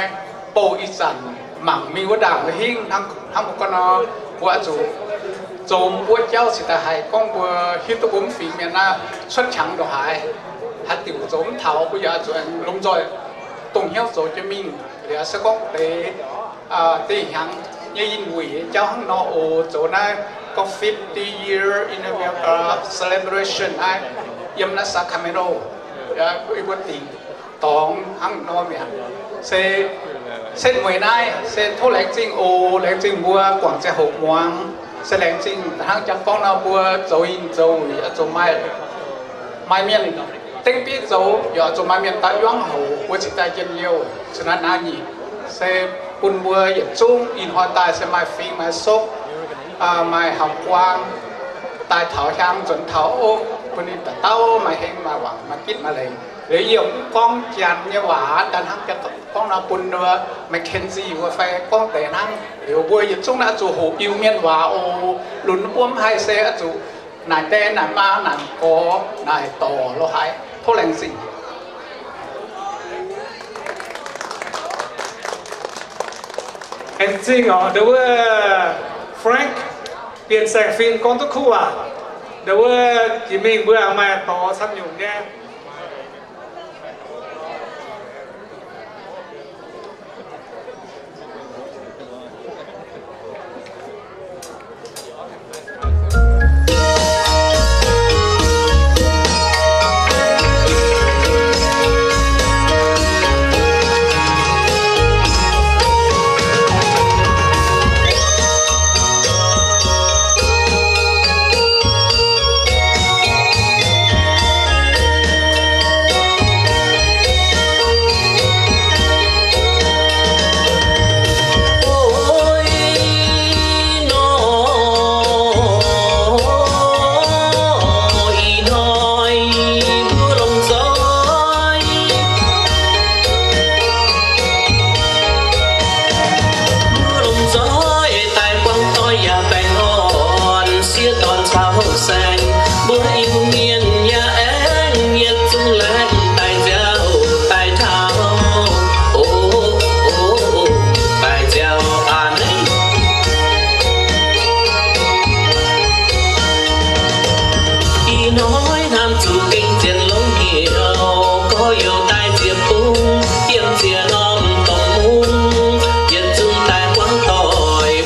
bouh ih zanc mangc mingh wuov ndaangc wuov hingv hnangv mbuo gorngv nor, mbuo oix zuqc zoux mbuo jauv cingx daaih haih gorngv mbuo hiuv duqv mbuo mv fingx mienh naaiv cuotv qangx ndongc haaix, haaix diuc zoux mv taux mbuo yaac oix zuqc lomh nzoih dongh hnyouv zoux jienv mingh. Liuz se gorngv deix, deix hnyangx nyei ih wuic jauv hnangv nor oc. Zoux naaiv gorngv fifty year in America celebration naaiv yiem naaiv Sacramento, yie mbuo dingc dorngx hnangv nor mi'aqv. Se setv mueiz naaiv se tov laengz zingh oc. Laengz zingh mbuo guangc ziangh hoc muangx. Se laengz zingh hnangv jangx gorngv nor mbuo zoux in zoux wuic zuqc maaih, maaih mienh dengv bieiv zoux, yaac zuqc maaih mienh daaih yuangv hoc mbuo cingx daaih njien-youh. Se naaiv naaiv nyic se bun mbuo yietc zungv ih hnoi daaih se maaih fingx maaih sokv, maaih hamh buang, daaih taux hiaang nzuonx taux ov, bun ninh dauh dauh maaih heng maaih wangc maaih gitv maaih leiz. Liuz yie mv gorngv Janx nyei waac, daaih hnangv gorngv nor bun Mackenzie wuov fai gorngv deix hnangv. Liuz mbuo yietc zungv naaiv zuqc hoqc Iu-Mienh waac oc. Lunx wuom haih se oix zuqc naaic die naaic maa naaic gorx naaic dorc lo haaix. Tov laengz zingh. Laengz zingh oc, ndau wuov Frank, Bienh Saeng Fin gorngv duqv kuv waac. Ndau wuov jiex mingh mbuo maaih dorx camv nyungc nyei. Mbuo lomh nzoih daaih buangh doic yaac baengh orn, sieqv dorn caux saeng, mbuo Iu-Mienh yaac aengx yietc zungv laengz daaih nziaauc daaih taux. O, o, o, daaih nziaauc a'hneiv. Ih hnoi hnamv zuqc gengh zien longx hnyouv, gorx-youz daaih ziepc bung, yiem ziex norm dorngx mungv, yietc zungv daaih buangh doic.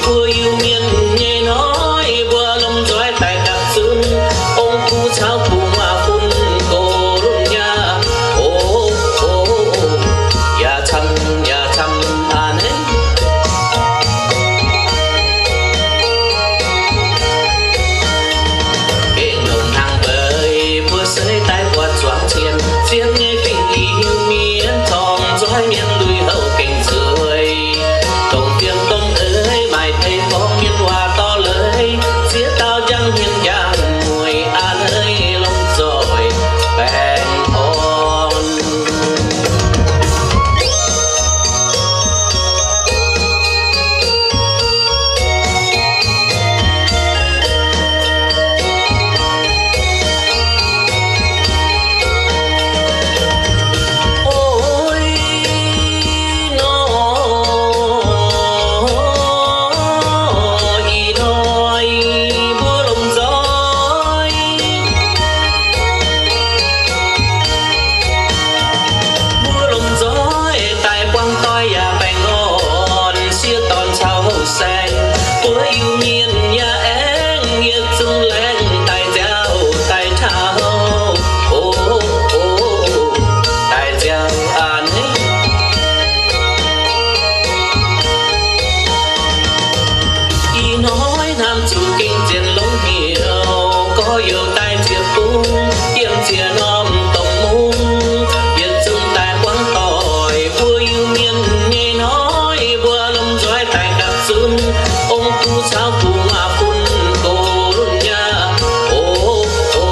Mbuo Iu-Mienh nyei hnoi, mbuo lomh nzoih daaih gapv zunv, ong-gu caux gu'nguaaz fun gox lunx yaac, o, o, yaac camv, yaac camv a'hneiv. Gengh longc hnaangx mbeix mbuo seix daaih buatc zuangx cien, ziepc nyeic fingx Iu-Mienh zorngh nzoih mienh lui-houx gengh zueiz. Dongh fiem dongh eix maaih deix gorngv mienh waac dorh leiz, ziex dauh njang hmien njang mueiz a'hneiv lomh nzoih baengh orn. Ih hnoi mbuo lomh nzoih, mbuo lomh nzoih daaih buangh doic yaac baengh orn, sieqv dorn caux saeng, mbuo Iu-Mienh yaac aengx yietc zungv laengz daaih nziaauc daaih taux. O, o, o, daaih nziaauc a'hneiv. Ih hnoi hnamv zuqc gengh zien longx hnyouv, gorx-youz daaih ziepc bung, yiem ziex norm dorngx mungv, yietc zungv daaih buangh doic. Mbuo Iu-Mienh nyei hnoi, mbuo lomh nzoih daaih gapv zunv, ong-gu caux gu'nguaaz fun gox lunx yaac, o, o, o,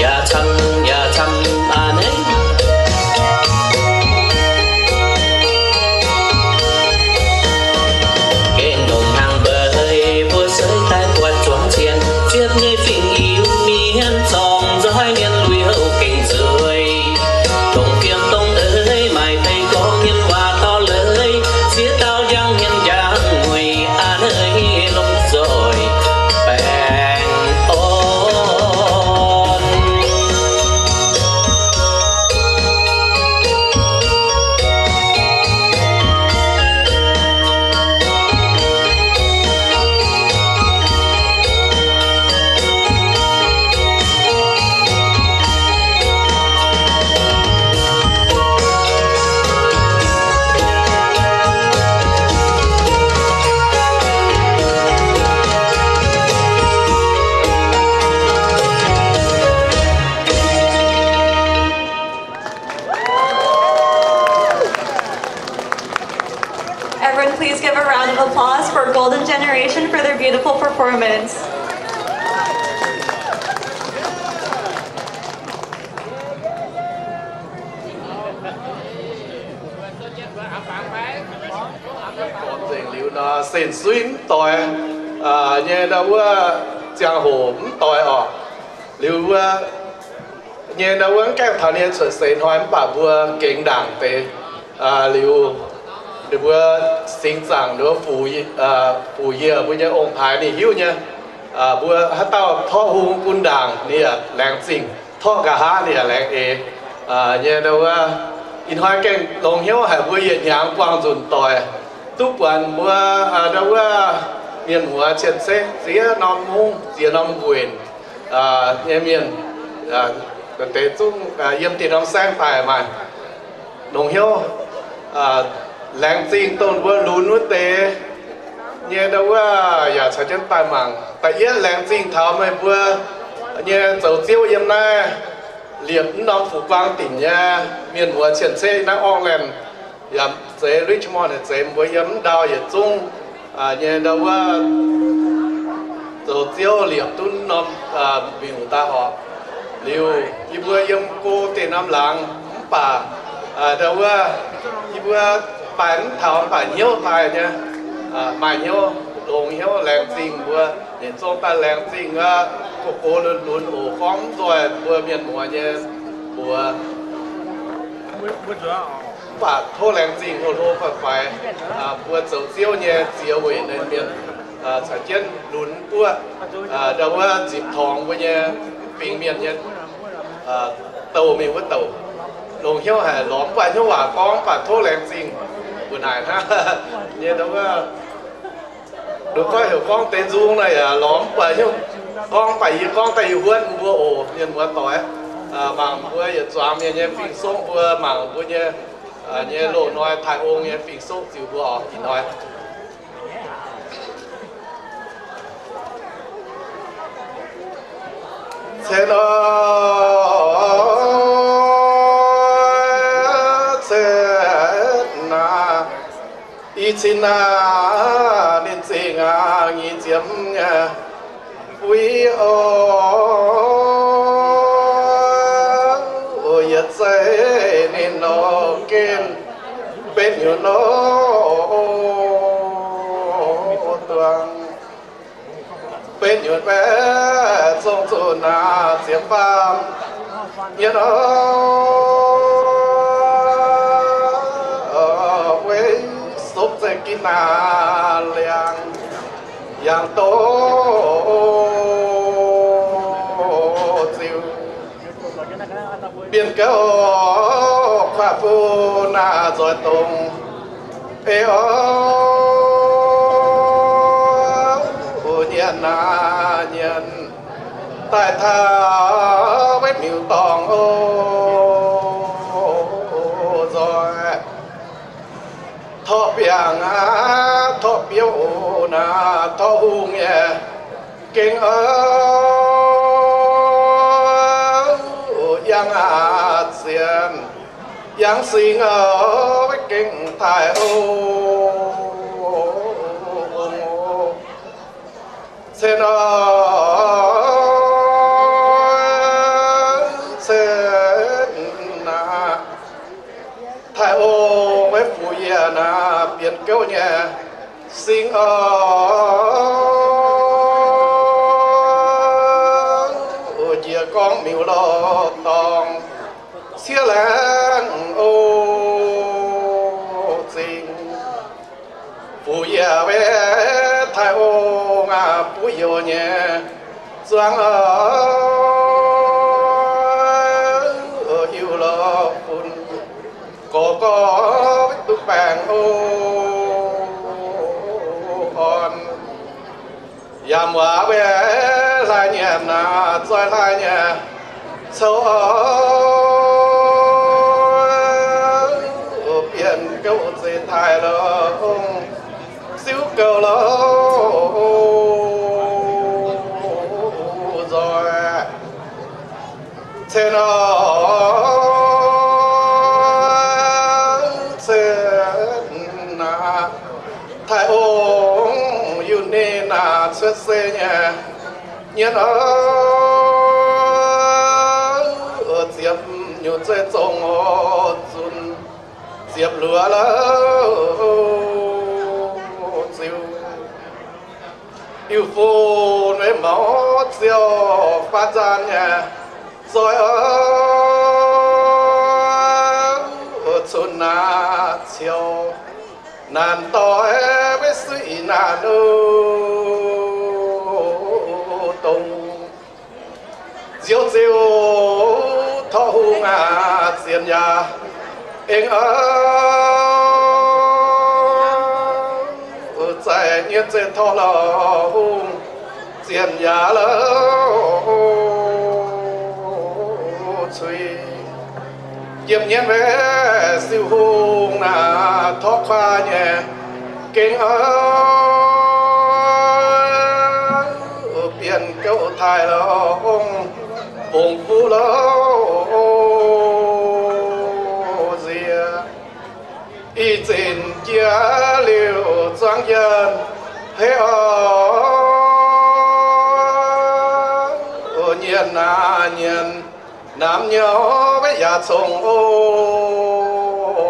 yaac camv, yaac camv a'hneiv. Gengh longc hnaangx mbeix mbuo seix daaih buatc zuangx cien, ziepc nyeic fingx Iu-Mienh zorngh nzoih mienh lui-houx gengh zueiz. Dongh fiem dongh eix maaih deix gorngv mienh waac dorh leiz, ziex dauh njang hmien njang mueiz a'hneiv lomh nzoih baengh orn. Everyone, please give a round of applause for Golden Generation for their beautiful performance. Sin suiv mv doix nyei ndau wuov ziangh hoc mv doix orqc. Liuz wuov nyei ndau wuov mv gaengh taux ninh nyei cuotv seix hnoi mv baac mbuo gengx ndaangc deix. Liuz ninh mbuo singx zaangc nduov fuc yie mbuo nyei ong-taaix ninh hiuv nyei. Mbuo haaix dauh torqv hung bun ndaangc ninh yaac laengz zingh, torqv nqa'haav ninh yaac laengz eix nyei ndau wuov. Ih hnoi gengh longx hnyouv haic mbuo yietc hnyangx buangh nzunc doic duqv buatc mbuo ndau wuov mienh muoz cien-ceqv ziex norm mungv ziex norm nquenc nyei mienh deix zungv yiem dieh norm saengv daaih maaih longx hnyouv. Laengz zingh dongh mbuo lunx wuov deix nyei ndau wuov yaac caux jienv daaih mangc. Da'yietv laengz zingh taux meih mbuo nyei zoux ziouv yiem naaiv liepc mv norm Fu Guang Dingc nyei mienh muoz cien-ceqv naaiv Auckland yaac zeix Richmond yaac zeix mbuo yiem mv ndau yietc zungv nyei ndau wuov zoux ziouv liepc duqv norm miuc daaih orqc. Liuz yie mbuo yiem go dieh norm laangz mv baac ndau wuov yie mbuo baaix mv taux mv baac hnyouv daaih nyei, maaih hnyouv, longx hnyouv laengz zingh mbuo nyei zong daaih laengz zingh wuov, go go lunx lunx oc gorngv mv nzoih mbuo mienh muoz nyei mbuox. Mv baac tov laengz zingh hlo hlo faix-faix mbuo zoux ziouv nyei ziex weic ninh mienh caux jienv lunx guoqv ndau wuov zipc torngx mbuo nyei fingx mienh nyei douh mingh wuov douc. Longx hnyouv haic, lorz mv baac hnyouv waac gorngv mv baac tov laengz zingh mbuo naaic hnangv nyei ndau wuov. Nduqc goiv heuc gorngv deix nzung naaic yaac lorz mv baac hnyouv gorngv mv baac yie gorngv daaih yie huotv mbuo oc. Mienh muoz doic, mangc mbuo yietc zuangx mienh nyei fingx-soqv, mbuo mangc mbuo nyei, nyei loz-hnoi Taiv Ong nyei fingx-soqv ziux mbuo oc ih hnoi. Cen nor, cen naaic, i cin naaic ninh zingh aqv, nyic ziepc nyei fuiv oc. Yietc zeiz ninh nor gen benx nyutc nor duangc, benx nyutc mbaeqc zong zuqc naaic ziepc faam nyei nor, weic sopv zeiv ginv naaic liangx yangh doz ziux. Bienh gouv kuaaiv bun naaic nzoih dongh ei oc, nyienx naaic nyienx daaih taux wetv miuc-dorngh oc, nzoih torqv biangh aqv, torqv biouv oc naaic, torqv hungh nyei gengh oc, yangh aqv zienx yangh singx oc, wetv gengh taaih oc. Cen nor, cen naaic, Taiv Ong wetv fuqv yiec naaic, bienh gouv nyei singx oc, njiec gorngv miuc-louh dorngh ciev laengz oc zingh. Fuqv yiec wetv Taiv Ong aac, buov youz nyei zuangx oc, iu-louh fun gorx gorx wetv duqv baengh oc orn. Yaac muoz wetv hlaax nyanc aac, zoih hlaax nyanc coux oc, bienh gouv zeix taaih longc ziouv gouv longc nzoih. Cen nor, cen naaic, Taiv Ong yungh ninh naaic cuotv seix nyei nyienx oc, ziepc nyutc zeiv zongh oc zunc ziepc luoqc lorqc, ziux Iu-fun meix mouz ziouc faanv nzaanh nyei, zoih oix cunx naaic ciouc naanc doix maiv suiv naanc dongh nziouv ziouc torqv hungh aac zienx yaac eng oix zai nyienh zeiz torqv lorh hungh zienx yaac lorh cui. Yiem nyienv maiv siou hungh naaic torqv kuaaiv nyei gengh oix bienh gouv taaih lorh ong bungx fuqv lorh nziex. Ih zinc jiex liuz zuangx yienh hei oc, nyienx naaic nyienx namx nyouv maiv yaac congx o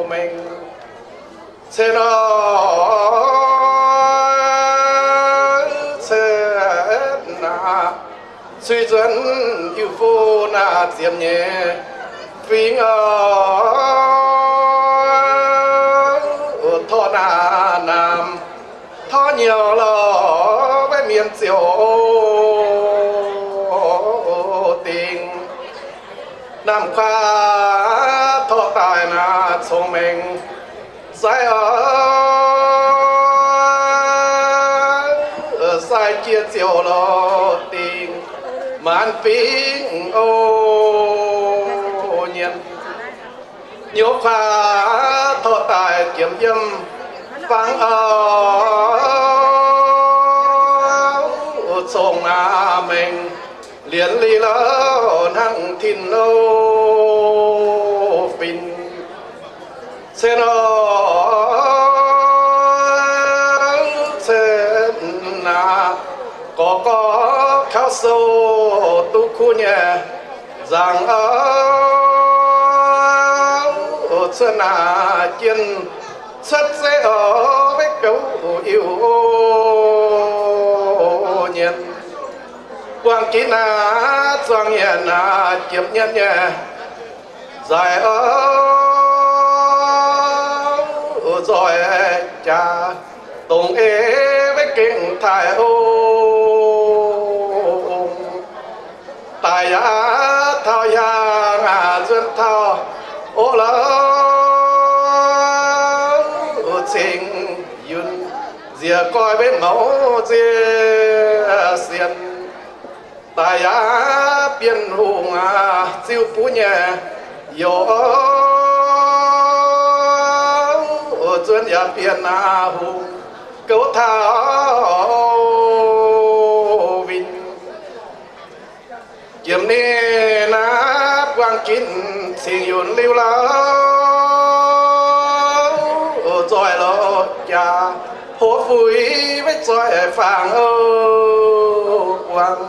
mengh. Cen oc, cen aac, cui nzuonx Iu-fun naaic ziepc nyeic fingx oc, torqv naaic namx torqv nyouv lorh maiv mienh ziouc dingc. Namh kuaaiv torqv daaih naaic congx mengh sai oc, sai jiex ziouc lorh dingc maanc fingx o nyienx. Nyouv kuaaiv torqv daaih jiem yiem fangx oc, congx aac mengh lienz li lorh hnangv tin-hlo fin. Cen oc, cen aac, gorx gorx kauv sou duqv kuv nyei nzangc oc, cuotv naaic jienh cuotv zeiv oc, maiv gouv iu o nyienx. Buangh ginv naaic zuangx nyienx naaic jiepc nyienx nyei nzaic oc, nzoih jaax dongh ei maiv gengh taaih o. Daic yaac taux hiaang aac nzuonx taux o lorh cingx yunh nziex goiv maiv mouz nzie sienx. Daic yaac bienh hungh aac ziuv buv nyei youz, nzuonx yaac bienh aac hungh gouv taux winh. Jiem ninh naaiv buangh ginv cingx yunh liuz lauh, nzoih lorz jaax hoz fuix maiv zoih fangx o. Buangh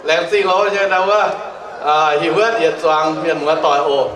laengz zingh oc nyei ndau wuov, hiuv wuov yietc zuangx mienh muoz doic oc.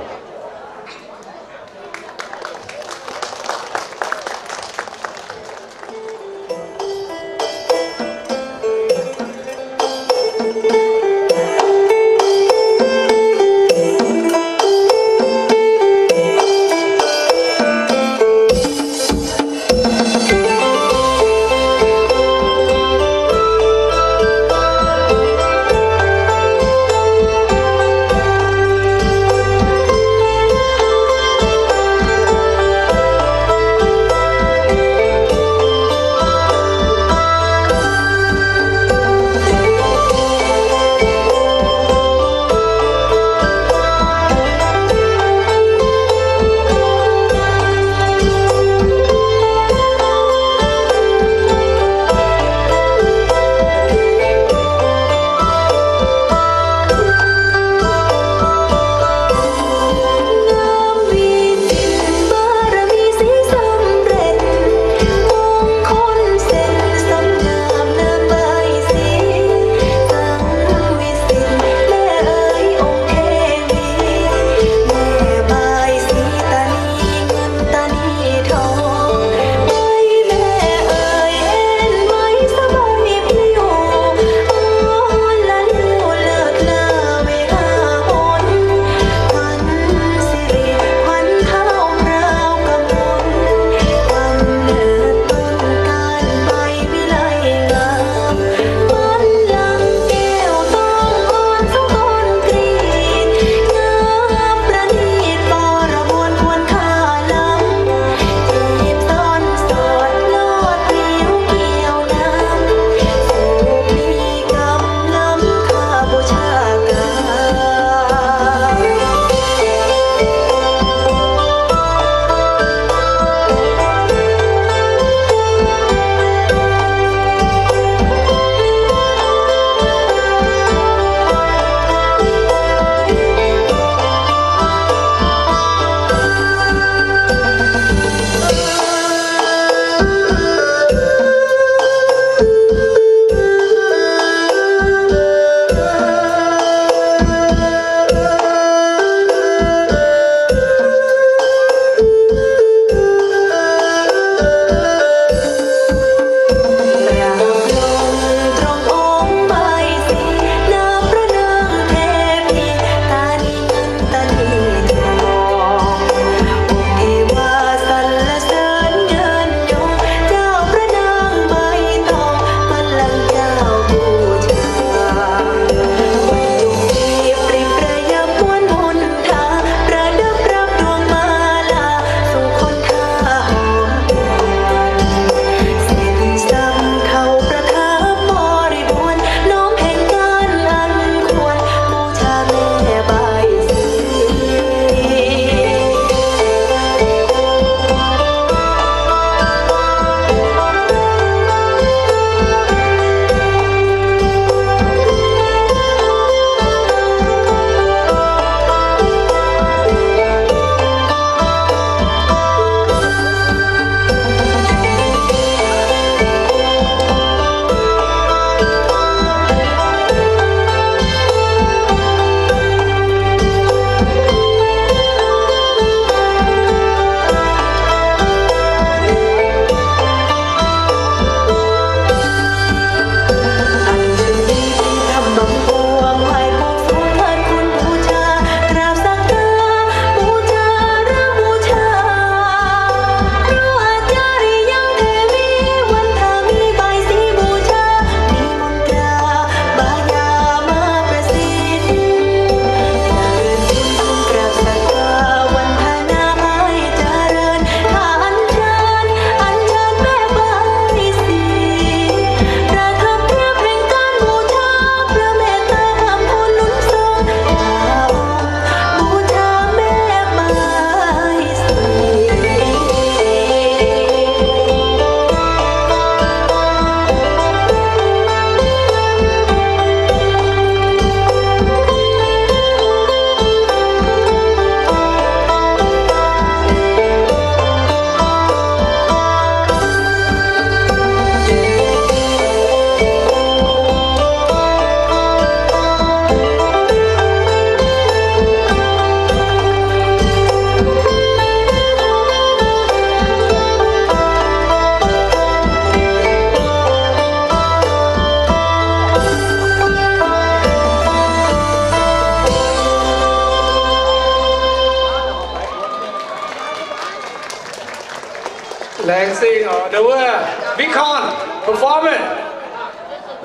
Laengz zingh oc, ndau wuov Vicon Performance.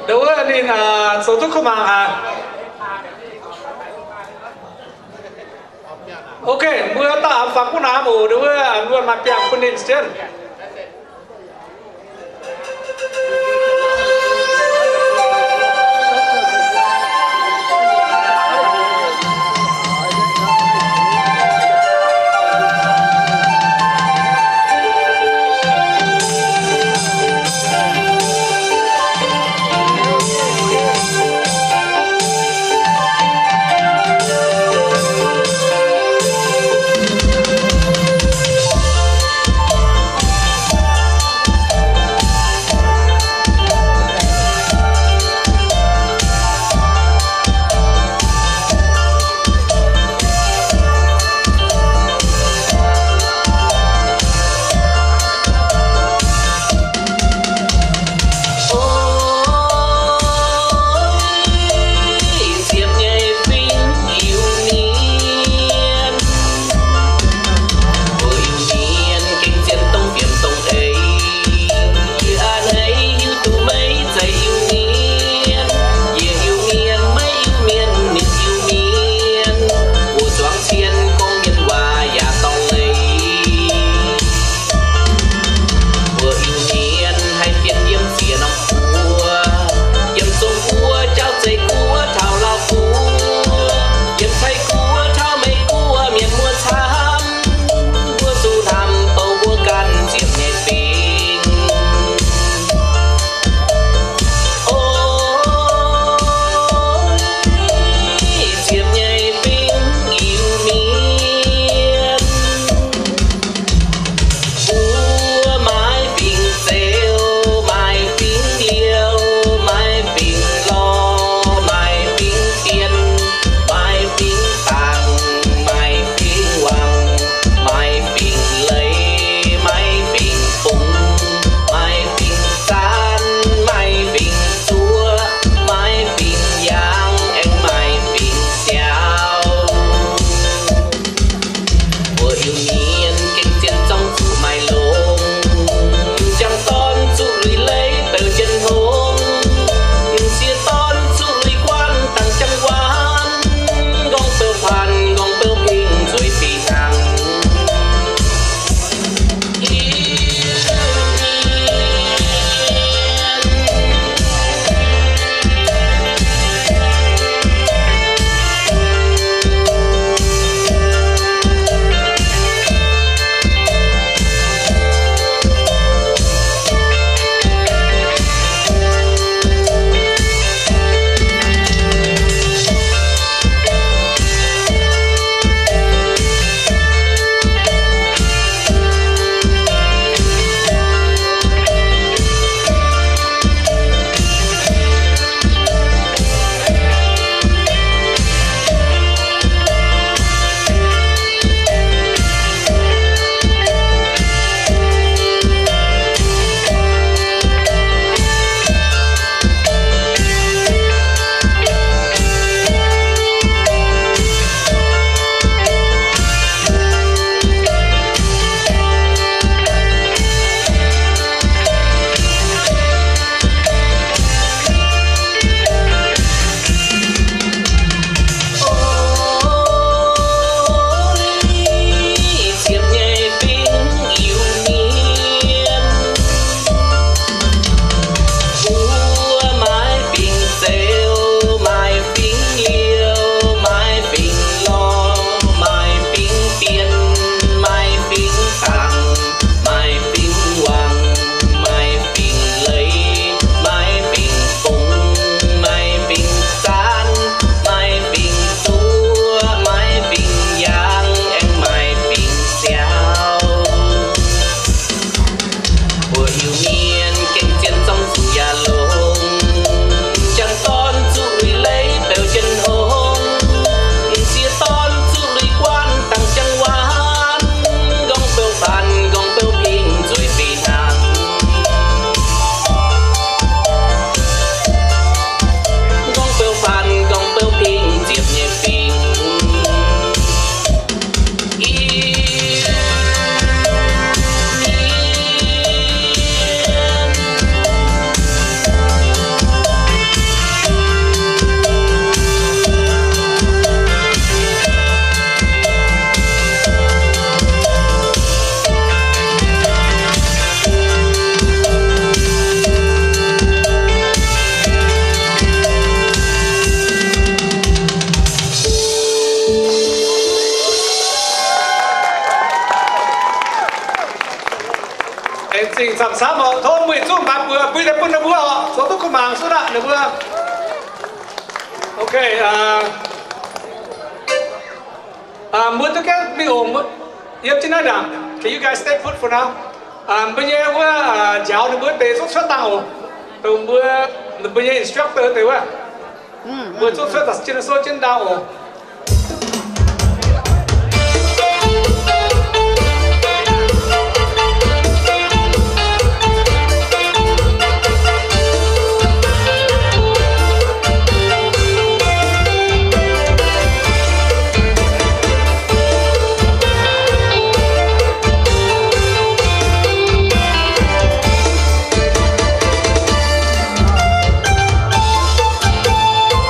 Ndau wuov ninh zoux duqv kuv mangc haic. Ok, mbuo dauh faaux guv naamv oc, ndau wuov wuonh maaih biangh bun ninh jienv. Zingh camv-camv oc. Tov mbuo yietc zungv maaiz buoz bui daaih bun ninh mbuo oc. Zoux duqv kuv mangc suv aqv ninh mbuo. Okay, mbuo duqv gaengh mingh oc. Yiem jienv naaiv ndaangc. Can you guys stay put for now? Mbuo nyei wuov njaaux ninh mbuo deix zungv cuotv dangh oc. Dongh mbuo, ninh mbuo nyei instructor deix wuov. Mbuo zungv cuotv dangh jienv sou jienv ndau oc.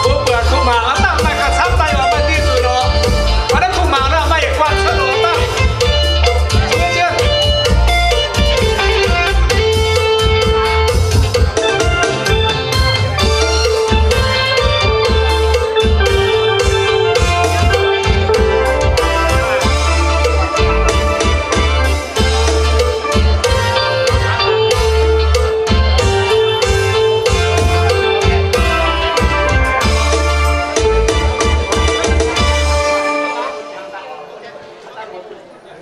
Mbuo buatc kuv mangc aav dangh maaih gauh camv daaih oc, maaih diuh nzunc oc. Maaih naaiv kuv mangc nor maaih yietc guanh cuotv oc, aav dangh.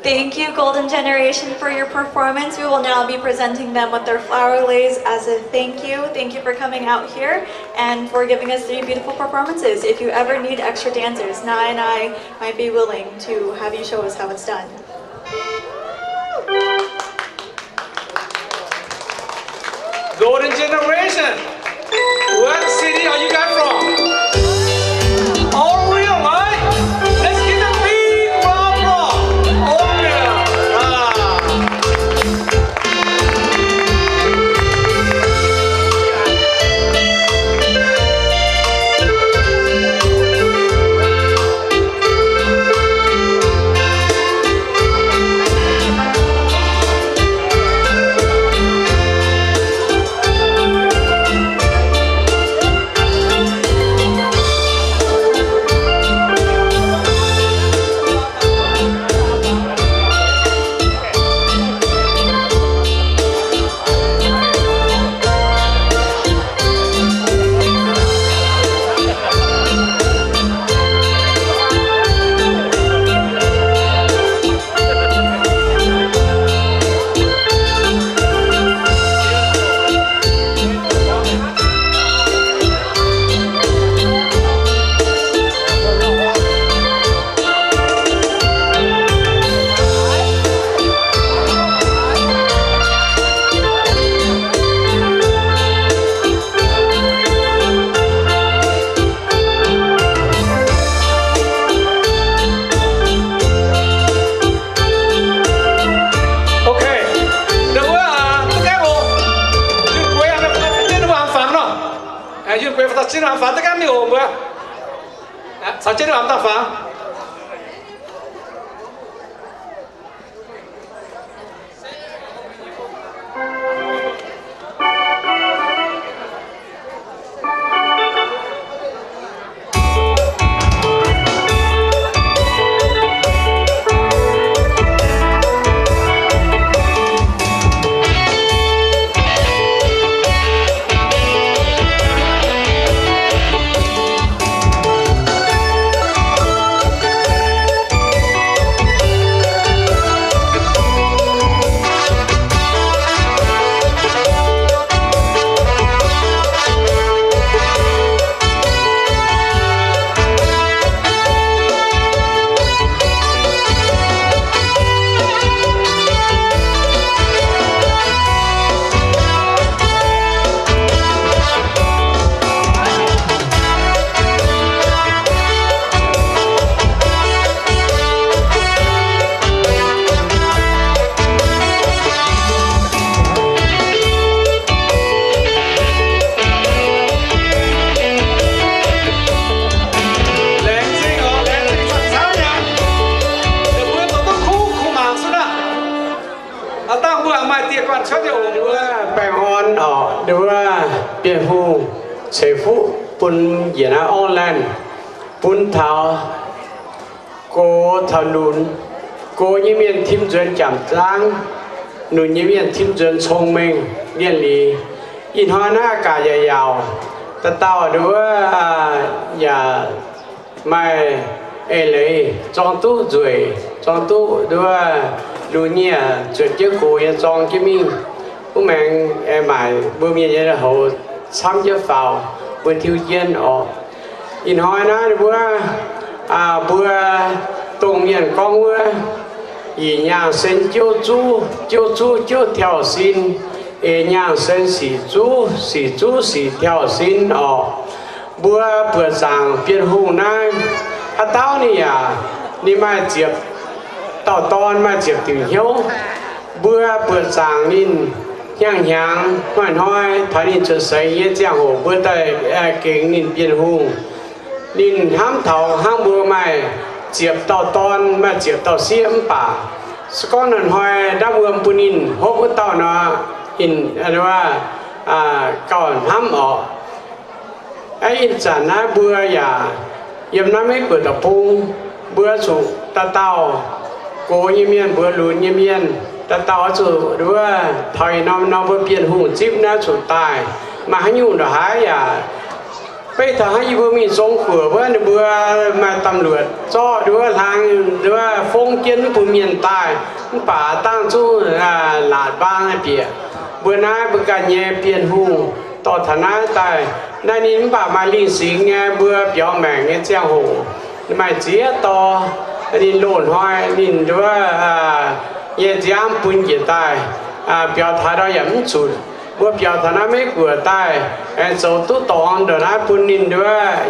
Thank you, Golden Generation, for your performance. We will now be presenting them with their flower leis as a thank you. Thank you for coming out here and for giving us three beautiful performances. If you ever need extra dancers, Nai and I might be willing to have you show us how it's done. Golden Generation, what city are you guys from? Oregon, right? Let's give a big round of applause. Oregon. Ah. Okay. Ninh mbuo, aa, duqv gaengh oc. Yunh Gueix, aa, ninh mbuo haaix fangx nor? Aa, Yunh Gueix fai Da'zinh haaix fangx duqv gaengh mingh oc mbuo. Aa, caux jienv ninh mbuo haaix fangx. Baengh orn oc, ndau wuov Bienh Hungh ceix fuqv bun njiec naaiv Auckland, bun taux gox taux lunx, gox nyei mienh tim nzuonx Janx-Zaangv, lunx nyei mienh tim nzuonx cong-mengh lienh liz. Ih hnoi naaiv gaax yaac yaauc, dauh dauh nduov yaac maaih eix leiz zorng duqv nzueic, zorng duqv nduov lunx nyei, zuotc jienv gox nyei zorng jienv mingh. Mv maengx aengx maaic mbuo mienh nyei houx camv jienv faaux, mbuo tiuv jienv orqc. Ih hnoi naaiv wuov, mbuo dongh mienh gorngv wuov, yietc nyaangh sen jouv zuv, jouv zuv jouv tiauv sin, eix nyaangh sen sic zuv, sic zuv sic tiauv sin orqc. Mbuo buoqc zaangc Bienh Hungh naaiv, haaix dauh ninh yaac, ninh maaih ziepc dauh dorn, maaih ziepc diuc hnyouv. Mbuo buoqc zaangc ninh hnyangx-hnyangx hnoi-hnoi taux ninh cuotv seix nyei ziangh hoc mbuo daaih gengx ninh Bienh Hungh. Ninh hnamv taux hnangv mbuo maaih ziepc dauh dorn, maaih ziepc dauh sieqv mv baac se gorngv hnoi-hnoi ndamv wuom bun ninh hopv wuov dauh nor, ninh gauh hnamv orqc. Ih zanc naaiv mbuo yaac yiem naaiv Meiv Guoqv deic-bung, mbuo zuqc dauh dauh gox nyei mienh, mbuo lunx nyei mienh, dauh dauh oix zuqc nduov taux ih norm nor mbuo Bienh Hungh zipv naaiv zuqc daaih. Maaih haaix nyungc ndongc haaix yaac beiv taux hnangv yie mbuo mingh Zong Guoqv wuov, ninh mbuo maaih ตำรวจ zorqv nduov hlang nduov fongv jienv mv bun mienh daaih, mv baac dangh zungv laatc mbaang bieqc. Mbuo naaiv mbuo ganh nyei Bienh Hungh dorh taux naaiv daaih. Naaiv ninh mv baac maaih lingh singx nyei, mbuo biaux maengc nyei ziangh hoc maaih ziex dorh ninh loz-hnoi ninh nduov nyei nziaamv bun njiec daaih. Biaux taux ndau yaac mv zunc. Mbuo biaux taux naaiv Meiv Guoqv daaih, aengx zoux duqv dorngx ndongc naaiv bun ninh nduov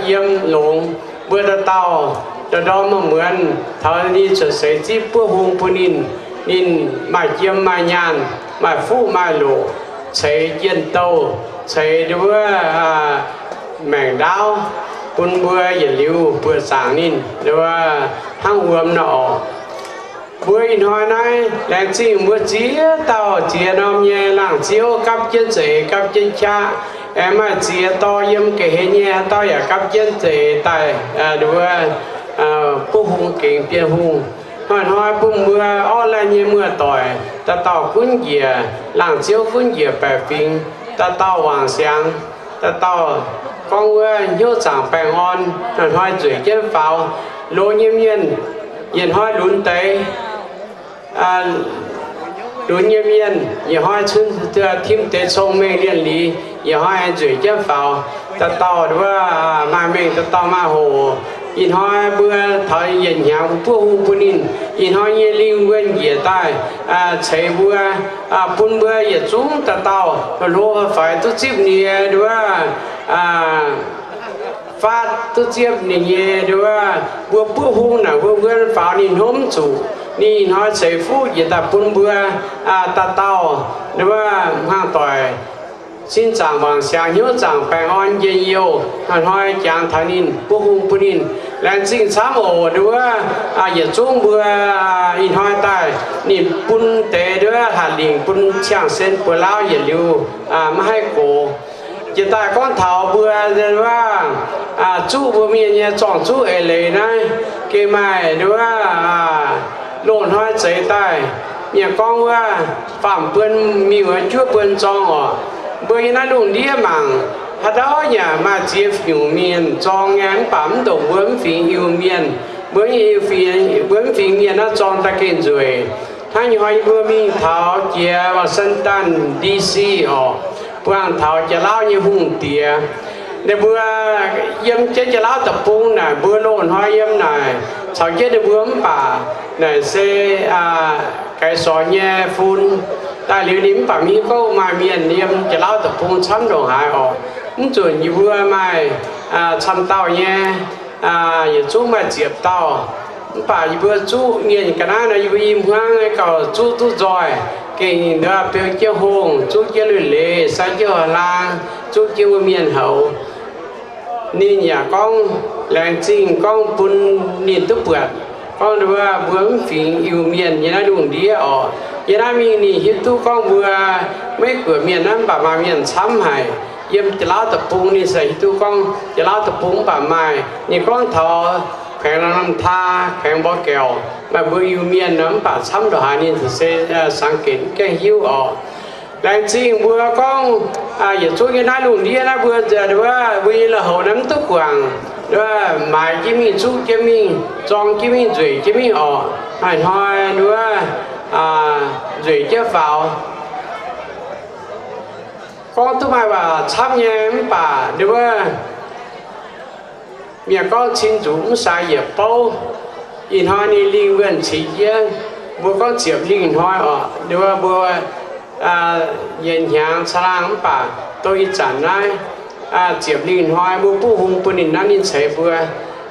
yiem longx. Mbuo dauh dauh ndorm-ndorm muonz taux ninh cuotv seix zipv buov hung bun ninh. Ninh maaih jiem maaih nyaanh, maaih fuqv maaih loqc, ceix jien-douh, ceix nduov maengc ndaauv bun mbuo yietc liuz buoqc zaangc ninh nduov hnangv wuom nor orqc. Mbuo ih hnoi naaiv laengz zingh mbuo ziex dauh ziex norm nyei laangh ziouv gapv jienv za'eix gapv jienv qaqv. Aengx maaih ziex dorh yiem ga'hlen nyei haaix dauh yaac gapv jienv za'eix daaih nduov buov hung gengx Bienh Hungh. Hnoi-hnoi bun mbuo orqv laih nyei muoz-doic dauh dauh gunv njiec laangh ziouv, gunv njiec baeqc fingx, dauh dauh wangc siangx, dauh dauh gorngv wuov hnyouv zaangc baengh orn, hnoi-hnoi nzueic jienv faaux. Loz nyei mienh yietc hnoi lunx deix, lunx nyei mienh yietc hnoi cun tim deix cong-mengh lienh liz, yietc hnoi nzueic jienv faaux. Dauh dauh wuov maaih mengh, dauh dauh maaih hoc. Ih hnoi mbuo taux yietc hnyangx mbuo buov hung bun ninh. Ih hnoi nyei lingh wuonh njiec daaih ceix mbuo, bun mbuo yietc zungv dauh dauh hlo faix duqv zipv ninh nyei nduov, faatv duqv zipv ninh nyei nduov. Mbuo buov hung naaic mbuo wuonv faaux ninh hnomv zuqc. Ninh ih hnoi ceix fuqv njiec daaih bun mbuo dauh dauh nduov hmuangx doic sin zaangc wangc siangx, hnyouv zaangc baengh orn njien-youh. Hnoi-hnoi jangx taux ninh, buov hung bun ninh. Laengz zingh camv oc nduov. Yietc zungv mbuo ih hnoi daaih ninh bun deix nduov hatc lingc, bun ciangh sen buoz-lauv yietc liuz maiv haih gox. Jiex daaih gorngv taux mbuo nduov zuqv mbuo mienh nyei zorng-zuqv eix leiz naaiv, gengh maaih nduov loz-hnoi zeix daaih. Mienh gorngv wuov, faam buon miuc, juov buon zorng orqc. Mbuo nyei naaiv lungh ndiev mangc, haaix dauh yaac maaih ziex nyungc mienh zorng nyei, mv baac mv ndongc mbuo mv fingx Iu-Mienh. Mbuo nyei, mbuo mv fingx mienh naaiv zorng daaih gengh nzueic. Hnangv nyei hnoi yie mbuo mingh taux jiex Washington D C orqc, buangh taux Janx-Lauv nyei hungh diex. Ninh mbuo yiem jienv Janx-Lauv deic-bung naaic, mbuo loz-hnoi yiem naaic caux jienv ninh mbuo mv baac naaic se ga'naaiv sorc nyei fun. Daaih liuz ninh mv baac mingh gorngv maaih mienh yiem Janx-Lauv deic-bung camv ndongc haaix orqc. Mv zunc yie mbuo maaih camv dauh nyei, yietc zungv maaih ziepc dauh. Mv baac yie mbuo zuqv mienh ga'naaiv nor, yie mbuo i hmuangv gauh zuqv duqv nzoih, gengh nduov beu jienv hungh, zuqv jienv lui-leiz, sai jienv hlang, zuqv jienv wuov mienh houz. Ninh yaac gorngv laengz zingh gorngv bun ninh duqv buatc gorngv nduov mbuo mv fingx Iu-Mienh nyei naaiv lungh ndiev orqc. Yiem naaiv mingh ninh hiuv duqv gorngv mbuo Meiv Guoqv mienh naaiv mv baac maaih mienh camv haic. Yiem Janx-Lauv deic-bung ninh se hiuv duqv gorngv Janx-Lauv deic-bung mv baac maaih. Ninh gorngv taux Kaengx Norm Taa, kaengx Mbor Gaeqv, maaih mbuo Iu-Mienh nor, mv baac camv ndongc haaix ninh se sangx genc mv gaengh hiuv orqc. Laengz zingh mbuo gorngv yietc zungv yiem naaiv lungh ndiev naaiv mbuo, mbuo nyei lui-houx naaiv mv duqv guangc, maaiz jienv mingh, zuqv jienv mingh, zorng jienv mingh, nzueic jienv mingh orqc. Ih hnoi nduov nzueic jienv faaux. Gorngv duqv maaih waac camv nyei mv baac nduov mienh gorngv cin nzuqc mv saax yietc bouv. Ih hnoi ninh lingh wuonh ceix jienv, mbuo gorngv ziepc lingh hnoi orqc. Nduov mbuo yietc hnyangx caangh laangh mv baac dongh ih zanc naaiv ziepc lingh hnoi mbuo buov hung bun ninh naaiv ninh ceix mbuo.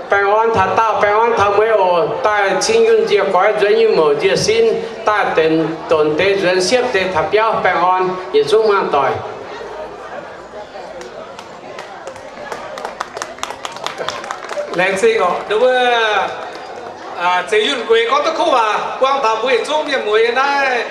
Baengh orn taux daauh, baengh orn taux mueiz oc. Daaih cing yunh nziec goix nzuonx nyei mouc nziec sin, daaih donx deix nzuonx siepv deix taux biauv. Baengh orn yietc zungv muangh doic. Laengz zingh orqc, nduov, zeix yunh gueix gorngv duqv kuv waac buang taux mbuo yietc zungv mienh mueiz naaiv.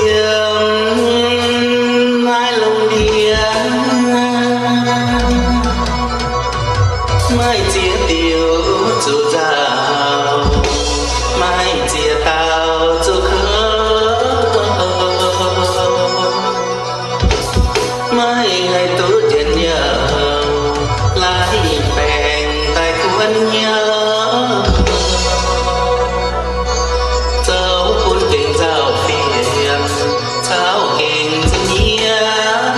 Yiem naaiv lungh ndiev maiv ziex diuh zuqc nzauh, maiv ziex dauh zuqc kouv, maiv haih duqv njien-youh, laaix baengc daaih kuonx hnyouv, zoux bun gengh nzauh fiem, caux gengh zuqc nyiemv.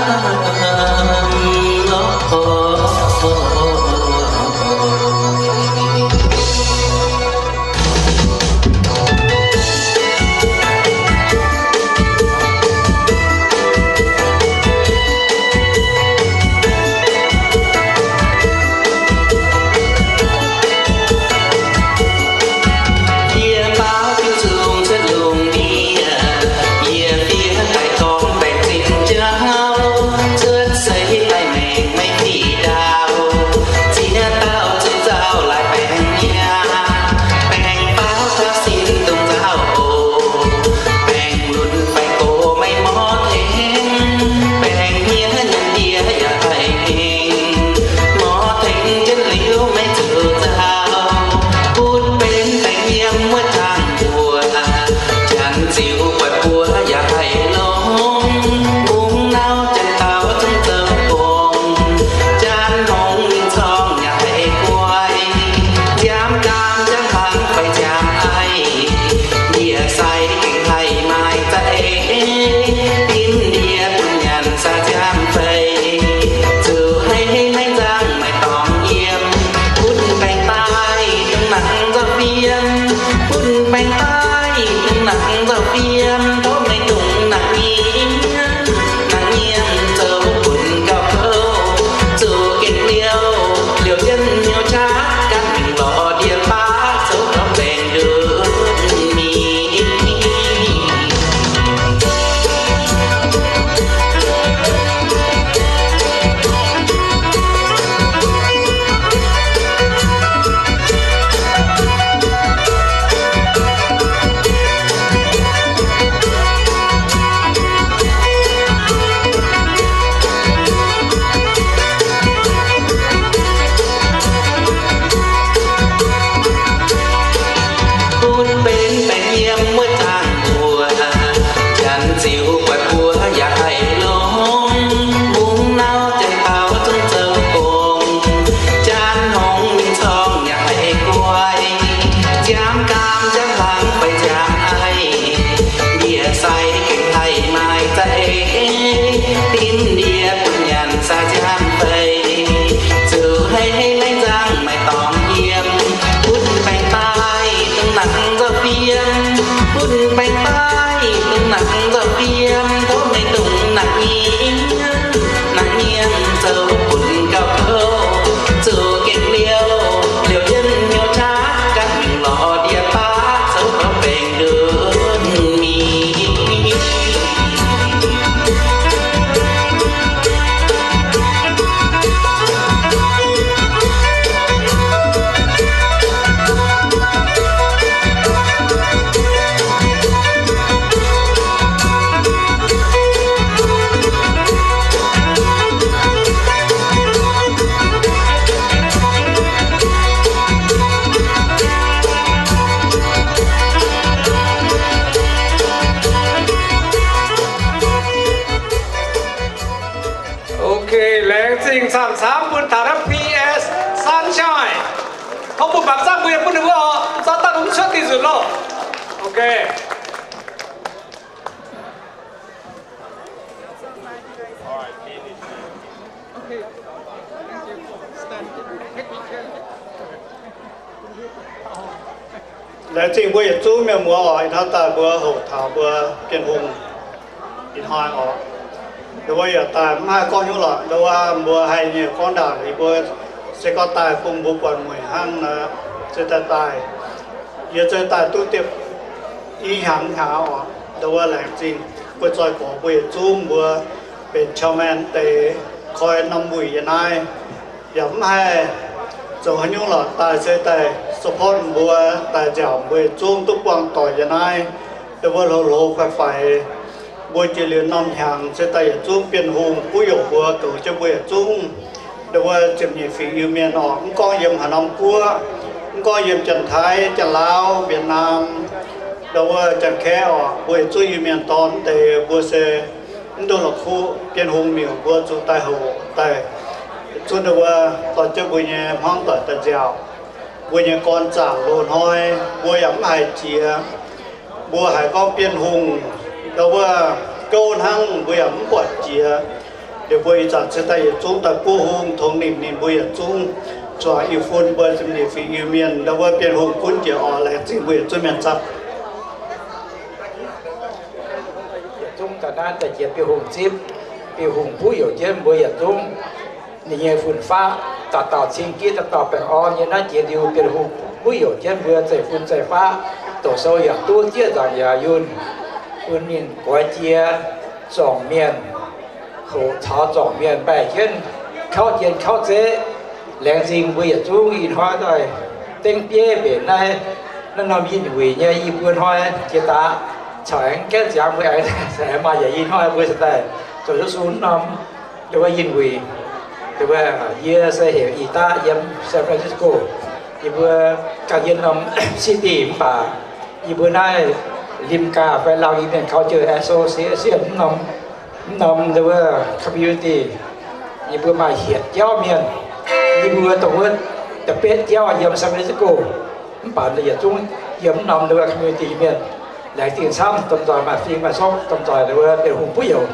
Yie baaux diuh nzung cuotv lungh ndiev, yie fiev daaih gorngv baengh zinh jauv, cuotv seix daaih maengc maiv fiqv ndau, ziex dauh zuqc nzauh laaix baengc mi'aqv. Baengc faaux taux sin dongh nzauh oc, baengc lunx baengc gox maiv morv tengx, baengc hniev nyanc ndie yaac haih hengx, morv tengx jienv liuz maiv zuqc nzauh, butv benx baengc yiem wuov zaangh mbuoqc, janx ziux buatc mbuo yaac haih longx, bungx nauv janx taux zungv zoux gong, janx hngongx mingh corng yaac haih guai, nziaamv gaam nziaamv hlang fai nziaamv aiv, ndie-sai gengh haih maaih za'eix, dimv ndie bun nyanc saa nziaamv fei, zuqc hei hei maiv nzangc maiv dorngx yiem, butv baengc daaih dongh nangc nzauh fiem, butv baengc daaih dongh nangc nzauh fiem, tov maiv dungx nangc nyiemv, nangc nyiemv zoux bun gauh kouv, zuqc gengh liouh, liouh jienv hnyouv qaqv gan mingh lorz ndie baav zoux gauh baengc ndutv mingh. Camv-camv bun taux naaiv P S Sunshine. Tov bun baamz zangv mbuo yaac bun ninh mbuo oc, zorqv daaih dongh cuotv dih nzunc loh. Ok. Laengz zingh mbuo yietc zungv mienh muoz oc, ih hnoi daaih mbuo hoqc taux mbuo Bienh Hungh ih hnoi oc. Ndau wuov yaac daaih mv haih gorngv hnyouv lorqc, ndau wuov mbuo haih nyei gorngv ndaangc yie mbuo se gorngv daaih bun mbuo buatc mueic hnangv nor, se daaih daaih, yie se daaih duqv diepv i hnyangx hnyangx oc. Ndau wuov laengz zingh mbuo zoih gorx mbuo yietc zungv mbuo benx chairman deix koi norm wuic yiem naaiv, yaac mv haih zoux haaix nyungc lorqc, daaih se daaih support mbuo, daaih nziaauc mbuo yietc zungv duqv buangh doic yiem naaiv. Ndau wuov hlo hlo faix faix, mbuo jiex liuz norm hnyangx se daaih yietc zungv Bienh Hungh guv youc mbuo goux jienv mbuo yietc zungv. Ndau wuov ziepc nyeic fingx Iu-Mienh oc, mv gorngv yiem haaix norm guoqv, mv gorngv yiem Janx-Taiv, Janx-Lauv, Wietnam, ndau wuov Janx-Kaeqv oc, mbuo yietc zungv Iu-Mienh dorn deix mbuo se mv nduqc la'kuqv Bienh Hungh miuc mbuo zuqc daaih hoqc daaih, zunv ndau wuov dorh jienv mbuo nyei hmuangv doic daaih nziaauc. Mbuo nyei gorn zaangc loz-hnoi mbuo yaac mv haiz jiex. Mbuo haiz gorngv Bienh Hungh ndau wuov gouv hnangv, mbuo yaac mv buatc jiex. Liuz mbuo ih zanc se daaih yietc zungv daaih buov hung tongx nimc ninh mbuo yietc zungv, zuangx Iu-Fun mbuo ziepc nyeic fingx Iu-Mienh ndau wuov Bienh Hungh gunv jiex oc. Laengz zingh mbuo yietc zungv mienh camv. Yietc zungv daaih naaiv daaih jiex Bienh Hungh zipv. Bienh Hungh buov youc jienv mbuo yietc zungv. Ninh nyei fun-faqv dauh dauh cing giv, dauh dauh baengh orn nyei naaiv jiex liuz, Bienh Hungh buov youc jienv mbuo zeiv-fun zeiv-faqv, doqc sou yaac duqv, zieqv nzaangc yaac yunh, bun ninh goix jiex zorngc mienh, hoqc taux zorngc mienh mbaih jienv, kauv jien kauv zeqv. Laengz zingh mbuo yietc zungv ih hnoi daaih dengv bieiv mbenc naaiv, naaiv norm yinh wuic nyei yie mbuo hnoi jiex daaih, caux aengx gaengh ziangx mbuo aengx maaih yaac ih hnoi mbuo se daaih zoux zuqc sung norm ndau wuov yinh wuic. Ndau wuov, yie se heuc Ih Daqv yiem San Francisco. Yie mbuo ganh yiem norm city mv baac yie mbuo naaiv Limca fai Lao Iu Mienh Culture Association mv norm, mv norm ndau wuov community, yie mbuo maaih hietc jauv mienh. Yie mbuo dongh wuov da'betv jauv yiem San Francisco, mv baac yietc zungv yiem mv norm ndau wuov community mienh. Laengz zingh camv, domh nzoih maaih fing maaih sorqv, domh nzoih ndau wuov Bienh Hungh buov youc.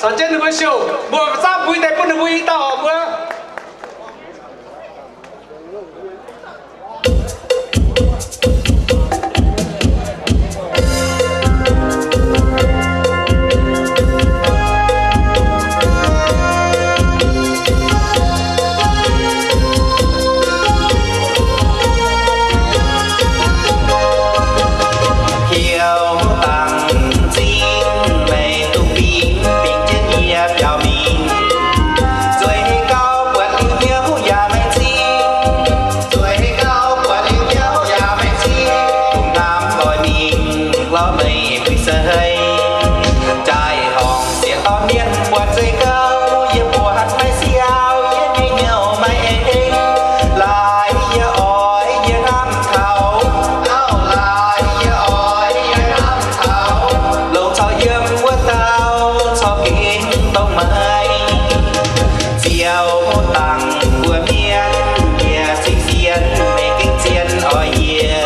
Caux jienv ninh mbuo siou, mbuo zaapv mbui deix bun ninh mbuo i dauh oc mbuo. Hiuv dangx zingh meih duqv bingx, bingx jienv yie biaux mingh. Zueiz gauh buatc liuz hnyouv yaac maiv zingh. Zueiz gauh buatc liuz hnyouv yaac maiv zingh. Kungx hnamv oix mingh lorz meih buix seix. Jaaix horngc sieqv dorn mienh buatc zueiz gauh, yie buatc maiv siau, yie nyei hnyouv maiv eix. Laaix yie oix yie hnamv taux, laaix yie oix yie hnamv taux, longc caux yiem wuov dauh corc gengh dongh meih. Ziouv dangx mbuo mienh, yie cingx sienx meih gengh zien oix yie.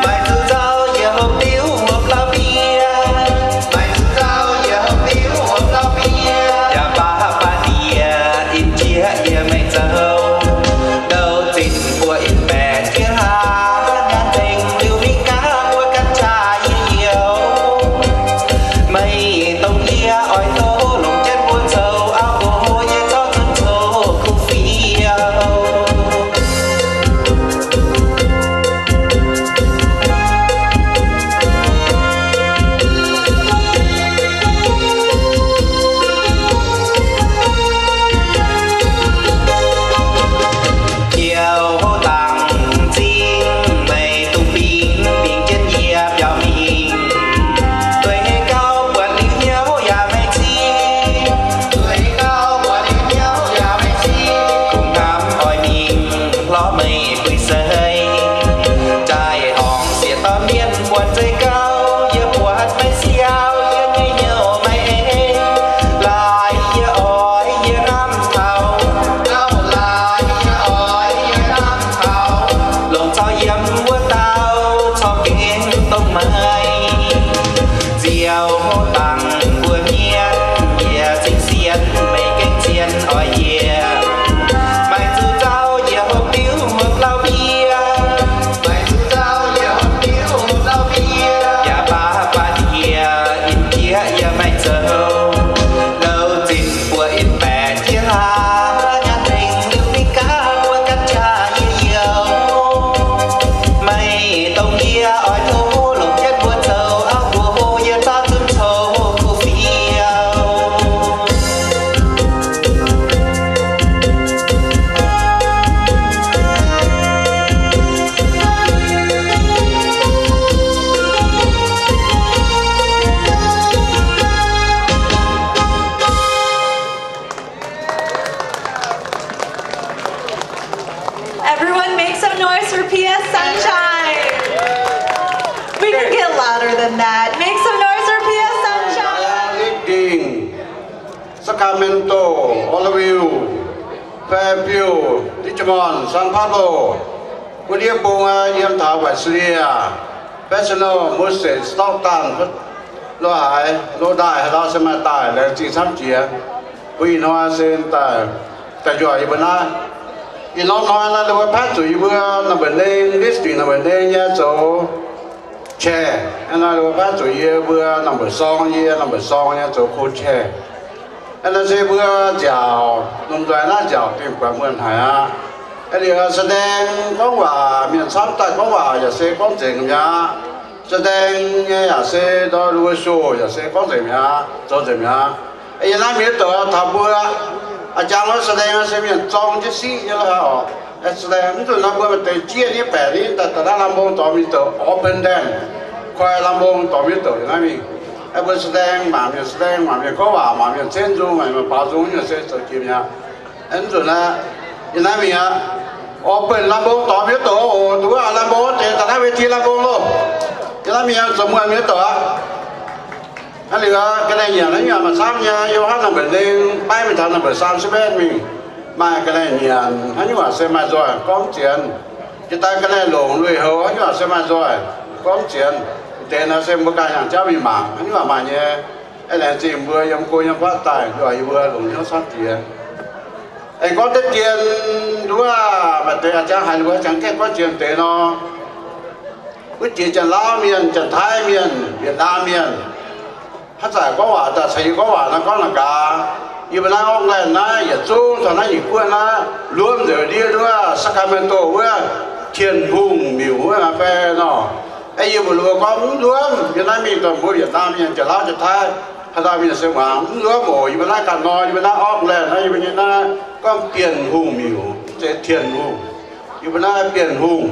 Maaih zuqc nzauh yie hopv diuv hopv lauh mbiev, maaih zuqc nzauh yie hopv diuv hopv lauh mbiev, yaac baac baac ndie in jieqv yie meih zoux. Douh zinh mbuo in baeqc jiex hlaax, nyanc tengx liuz mingh gaax mbuo ganh jaax yie youz. Meih dongh yie oix tov longc jienv mbuo zoux auv mbuo, yie zorqv zunv coqv kuv fiou. Hiuv dangx zingh meih duqv bingx, bingx jienv yie biaux mingh. Zueiz gauh buatc liuz hnyouv yaac maiv zingh. Zueiz gauh buatc liuz hnyouv yaac maiv zingh. Kungx hnamv oix mingh lorz meih buix seix. Jaaix horngc sieqv dorn mienh buatc zueiz gauh, yie buatc maiv siau, yie nyei hnyouv maiv eix. Laaix yie oix yie hnamv taux, laaix yie oix yie hnamv taux, longc caux yiem wuov dauh corc gengh dongh meih. Ziouv dangx mbuo mienh, yie cingx sienx meih gengh zien oix yie. Maaih zuqc nzauh yie hopv diuv hopv lauh mbiev, maaih zuqc nzauh yie hopv diuv hopv lauh mbiev, yaac baac baac ndie in jieqv yie meih zoux. Douh zinh mbuo in baeqc jiex hlaax, nyanc tengx liuz mingh gaax mbuo ganh jaax yie youz. Meih dongh yie oix tov longc jienv mbuo zoux auv mbuo, yie zorqv zunv coqv kuv fiou. Everyone make some noise for P S Sunshine. We can get louder than that. Make some noise for P S Sunshine. Sacramento, Oroville, Fairfield, Richmond, San Pablo, wuov ndiev bung aqv, yiem taux Visalia, Fresno, Moses, Stockton, lo haaix, lo daaih, haaix ndau se maaih daaih, laengz zingh camv jiex. Mbuo ih hnoi se daaih, daaih njuov yie mbuo naaiv. Ih norm hnoi naaiv, ninh mbuo paaiv zuqc yie mbuo number nine, district number nine nyei zoux chair. Hnangv naaiv, ninh mbuo paaiv zuqc yie mbuo number song, yie number song nyei zoux co-chair. Hnangv naaiv se mbuo nziaauc, lomh nzoih naaiv nziaauc dingh buatc mbuo haic aqv. Aa liuz แสดง gorngv waac, mienh camv daaih gorngv waac yaac se gorngv nzengc mi'aqv. แสดง nyei yaac se ndau, show yaac se gorngv nzengc mi'aqv, zoux nzengc mi'aqv. Yie naaiv mienh douc taux mbuo, a'jang wuov แสดง se mienh zorng jienv siqv nyei lorqc. แสดง mv zuqc nor mbuo maaih deix jieqv nyei baeqc ni daaih, daaih naaiv lamh mbong dorh mingh douc, open den, koi lamh mbong dorh mingh douc yie naaiv mingh. Mbuo แสดง mangc mienh, แสดง mangc mienh gorngv waac, mangc mienh cenv nzung, mangc mienh baaux nzung, nyungc se zoux jiex mi'aqv. Mv zuqc naaiv, yie naaiv mingh aqv. Open lamh mbong dorh mingh douc oc. Duqv lamh mbong deix daaih naaiv เวที lamh mbong loh. Yie naaiv mingh zoux muonh mingh douc aqv. Hnangv liuz ga'naaiv nyanc naaiv nyungc maaih camv nyei, Yo^han number nine, baav mingh taux number สามสิบเอ็ด mingh. Maaih ga'naaiv nyanc haaix nyungc se maaih nzoih gorngv mv zienx. Jiex daaih ga'naaiv longc lui-houx haaix nyungc se maaih nzoih gorngv mv zienx. Deix naaiv se mbuo ganh yangh jauv mingh mangc haaix nyungc maaih nyei. Aengx laengz zingh mbuo yiem go yiem fatv daaih njoih yie mbuo longc hnyouv camv jiex. Aengx gorngv deix dien nduov, maaih deix a'jang haiz mbuo jangx gaengh gorngv jiex deix nor, wuov jiex Janx-Lauv mienh, Janx-Taiv mienh, Yietc-Naamh mienh, haaix zanc gorngv waac daaih caux yie gorngv waac naaiv gorngv naaic gaax, yie mbuo naaiv Auckland naaiv yietc zungv taux naaiv Nyic Guoqv naaiv luomv nzengc ndiev nduov Sacramento wuov Tien-Hungh miuc wuov fai nor. Aeqv, yie mbuo gorngv mv luomv, yie naaiv mingh dongh mbuo Yietc-Naamh mienh, Janx-Lauv, Janx-Taiv, haaix dauh mienh se muangx mv luomv oc. Yie mbuo naaiv ganh nor, yie mbuo naaiv Auckland naaiv, yie mbuo nyei naaiv gorngv Bienh Hungh miuc, mv zeiz Tien-Hungh. Yie mbuo naaiv Bienh Hungh,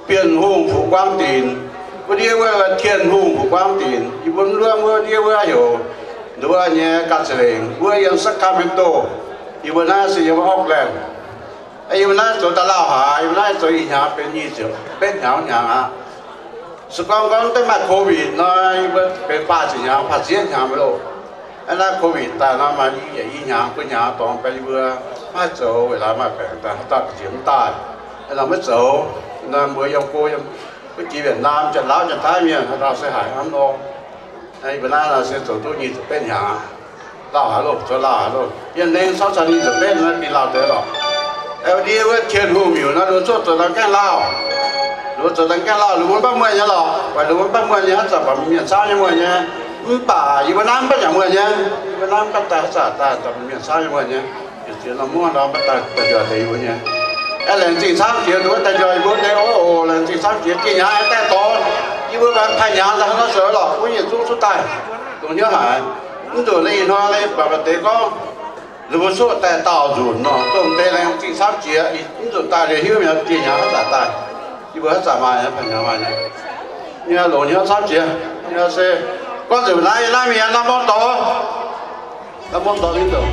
Bienh Hungh Fu Guangv Dinc. Wuov ndiev wuov Tien-Hungh Fu Guangv Dinc. Yie mbuo mv luomv wuov ndiev wuov heuc nduov nyei Ganh Za'lengc wuov yiem Sacramento. Yie mbuo naaiv se yiem Auckland. Yie mbuo naaiv zoux daaih lauh haic, yie mbuo naaiv zoux ih hnyangx benx nyic ziepc betv hnyangx hnyangx aqv. Se gorngv gorngv daaih maaih COVID nor, yie mbuo benx faah ziepc hnyangx, faah ziepc hnyangx maiv loh. Aa, naaiv COVID daaih nor maaih i hnyangx buo hnyangx dorngx, yie mbuo maiv haih zoux weic laaix maaih baengc daaih, haaix dauh ga'nziex mv daaih, nor maiv zoux. Nor mbuo yiem go yiem wuov jiex Yietc-Naamh, Janx-Lauv, Janx-Taiv mienh, haaix dauh se haiz hnangv nor. Yie mbuo naaiv nor se zoux duqv nyic ziepc betv hnyangx. Lauh haic loh, zoux lauh haic loh. Yiem nengh sortv caux nyic ziepc betv naaiv bingx lauh deix lorqc. Ndiev wuov Tien-Hungh miuc nor, ninh mbuo zuqc zoux daaih gaengh lauh. Ninh mbuo zoux daaih gaengh lauh, ninh mbuo mv baav muonh nyei lorqc. Weic ninh mbuo mv baav muonh nyei, haaix zanc baac mienh camv nyei muonh nyei. Mv baac yie mbuo naaiv mv baav nyanc muonh nyei. Yie mbuo naaiv mv baav daaih haaix zanc daaih mbuo mienh camv nyei muonh nyei. Yietc ziex norm mungv nor mv baav daaih daaih njoih deix yie mbuo nyei. Aengx laengz zingh camv jiex, nduov daaih njoih yie mbuo deix oc. Laengz zingh camv jiex, dieh hnyangx aengx daaih dorh. Yie mbuo ganh paaiv hnyangx daaih hnangv nor zoux lorqc, wuov yietc zungv cuotv daaih, dongh hnyouv haic. Mv nzunc naaiv ih hnoi naaiv baac maaih deix gorngv, ninh mbuo cuotv daaih daauh nzunc nor, dongh deix laengz zingh camv jiex, mv nzunc daaih liuz hiuv mi'aqv, dieh hnyangx haaix zanc daaih. Yie mbuo haaix zanc maaih nyei, paaiv hnyangx maaih nyei. Yie longc hnyouv camv jiex, yie se gorngv nzunc naaiv, yie naaiv mingh yiem norm mungv dorngx, norm mungv dorngx mingh dongh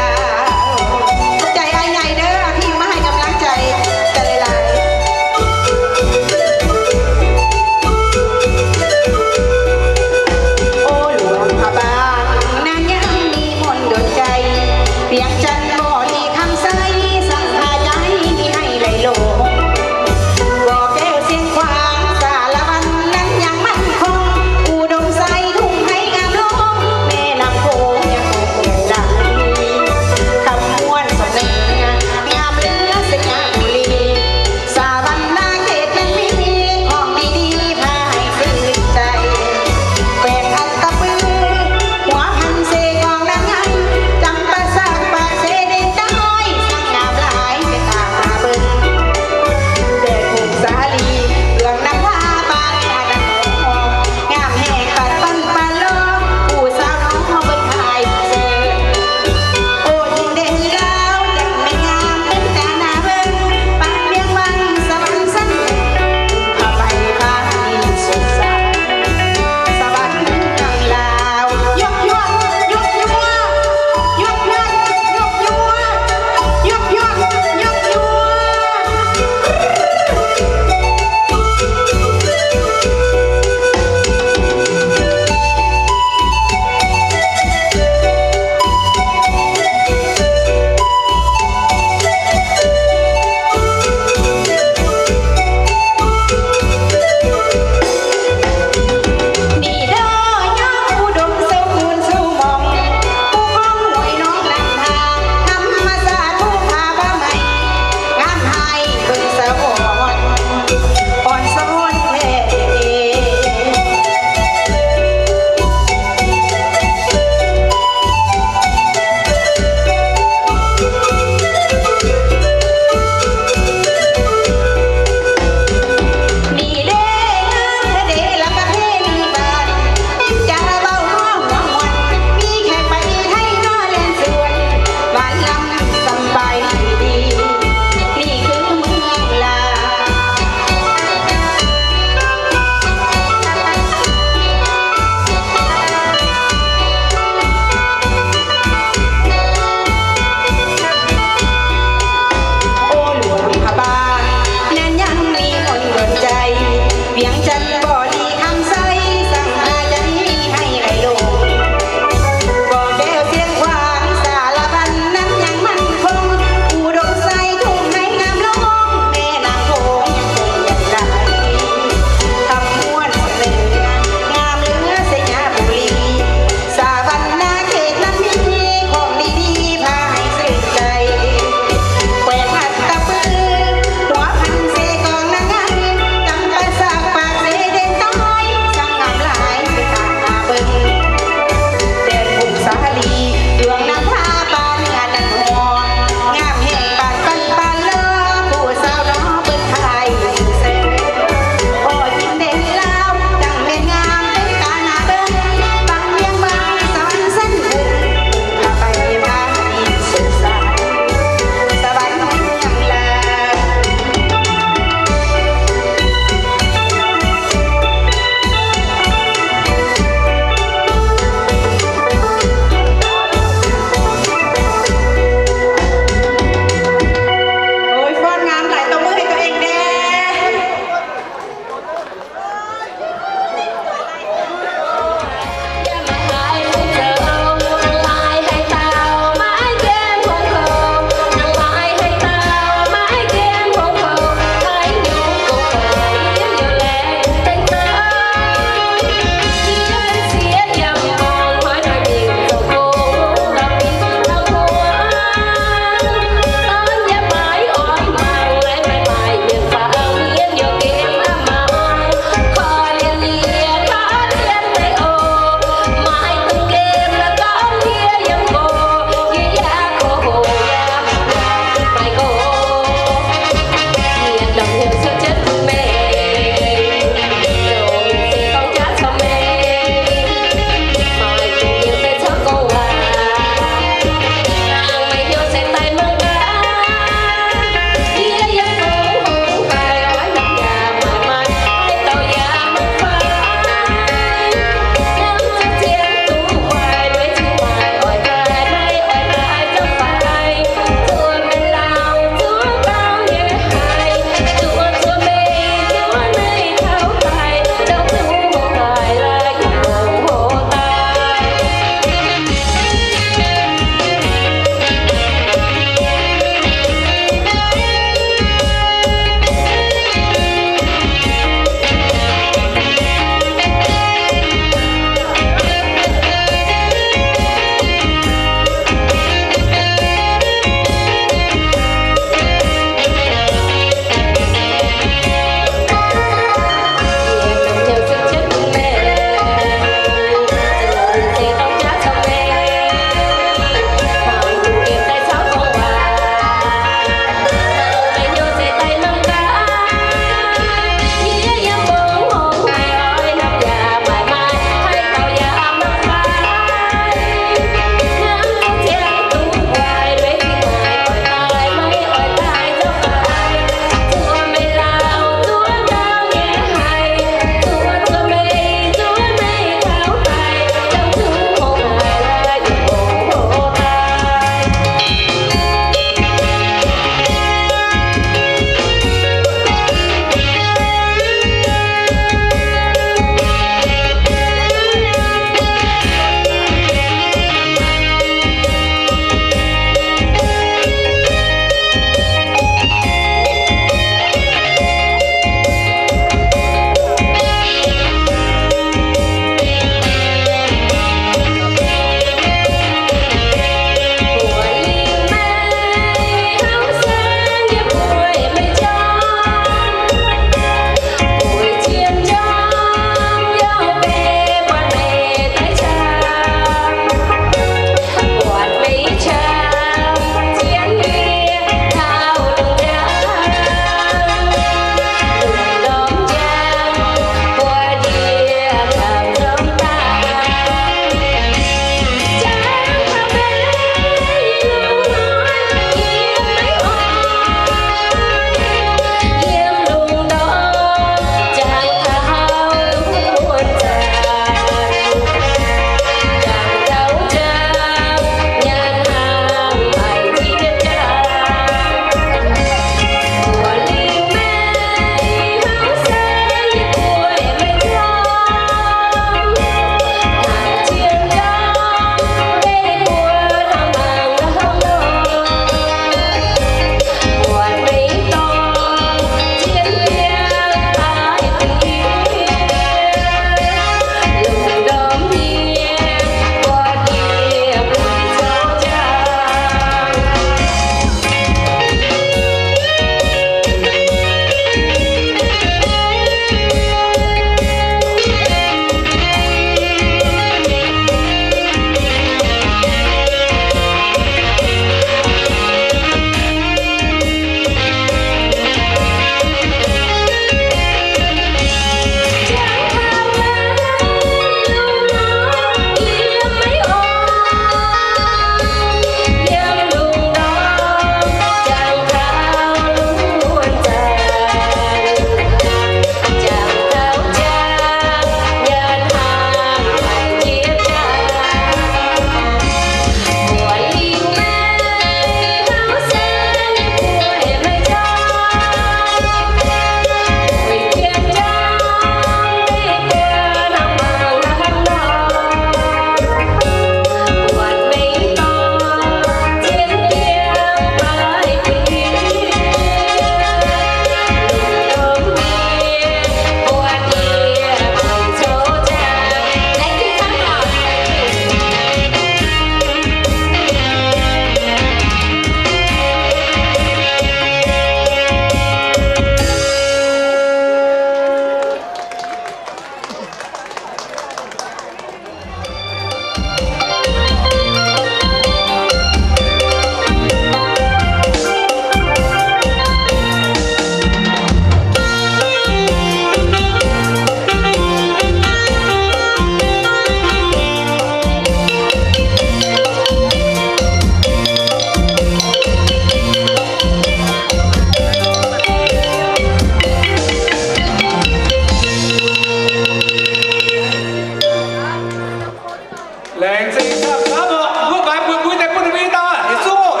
Mbuo maaiz buonc mbuo deix bun ninh mbuo i dauh, yietc zungv oc.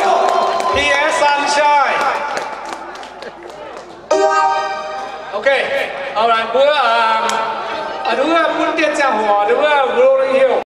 P S Sunshine. Ok, mbuo, wuov bun dieh ziangh hoc, wuov Rolling Hill.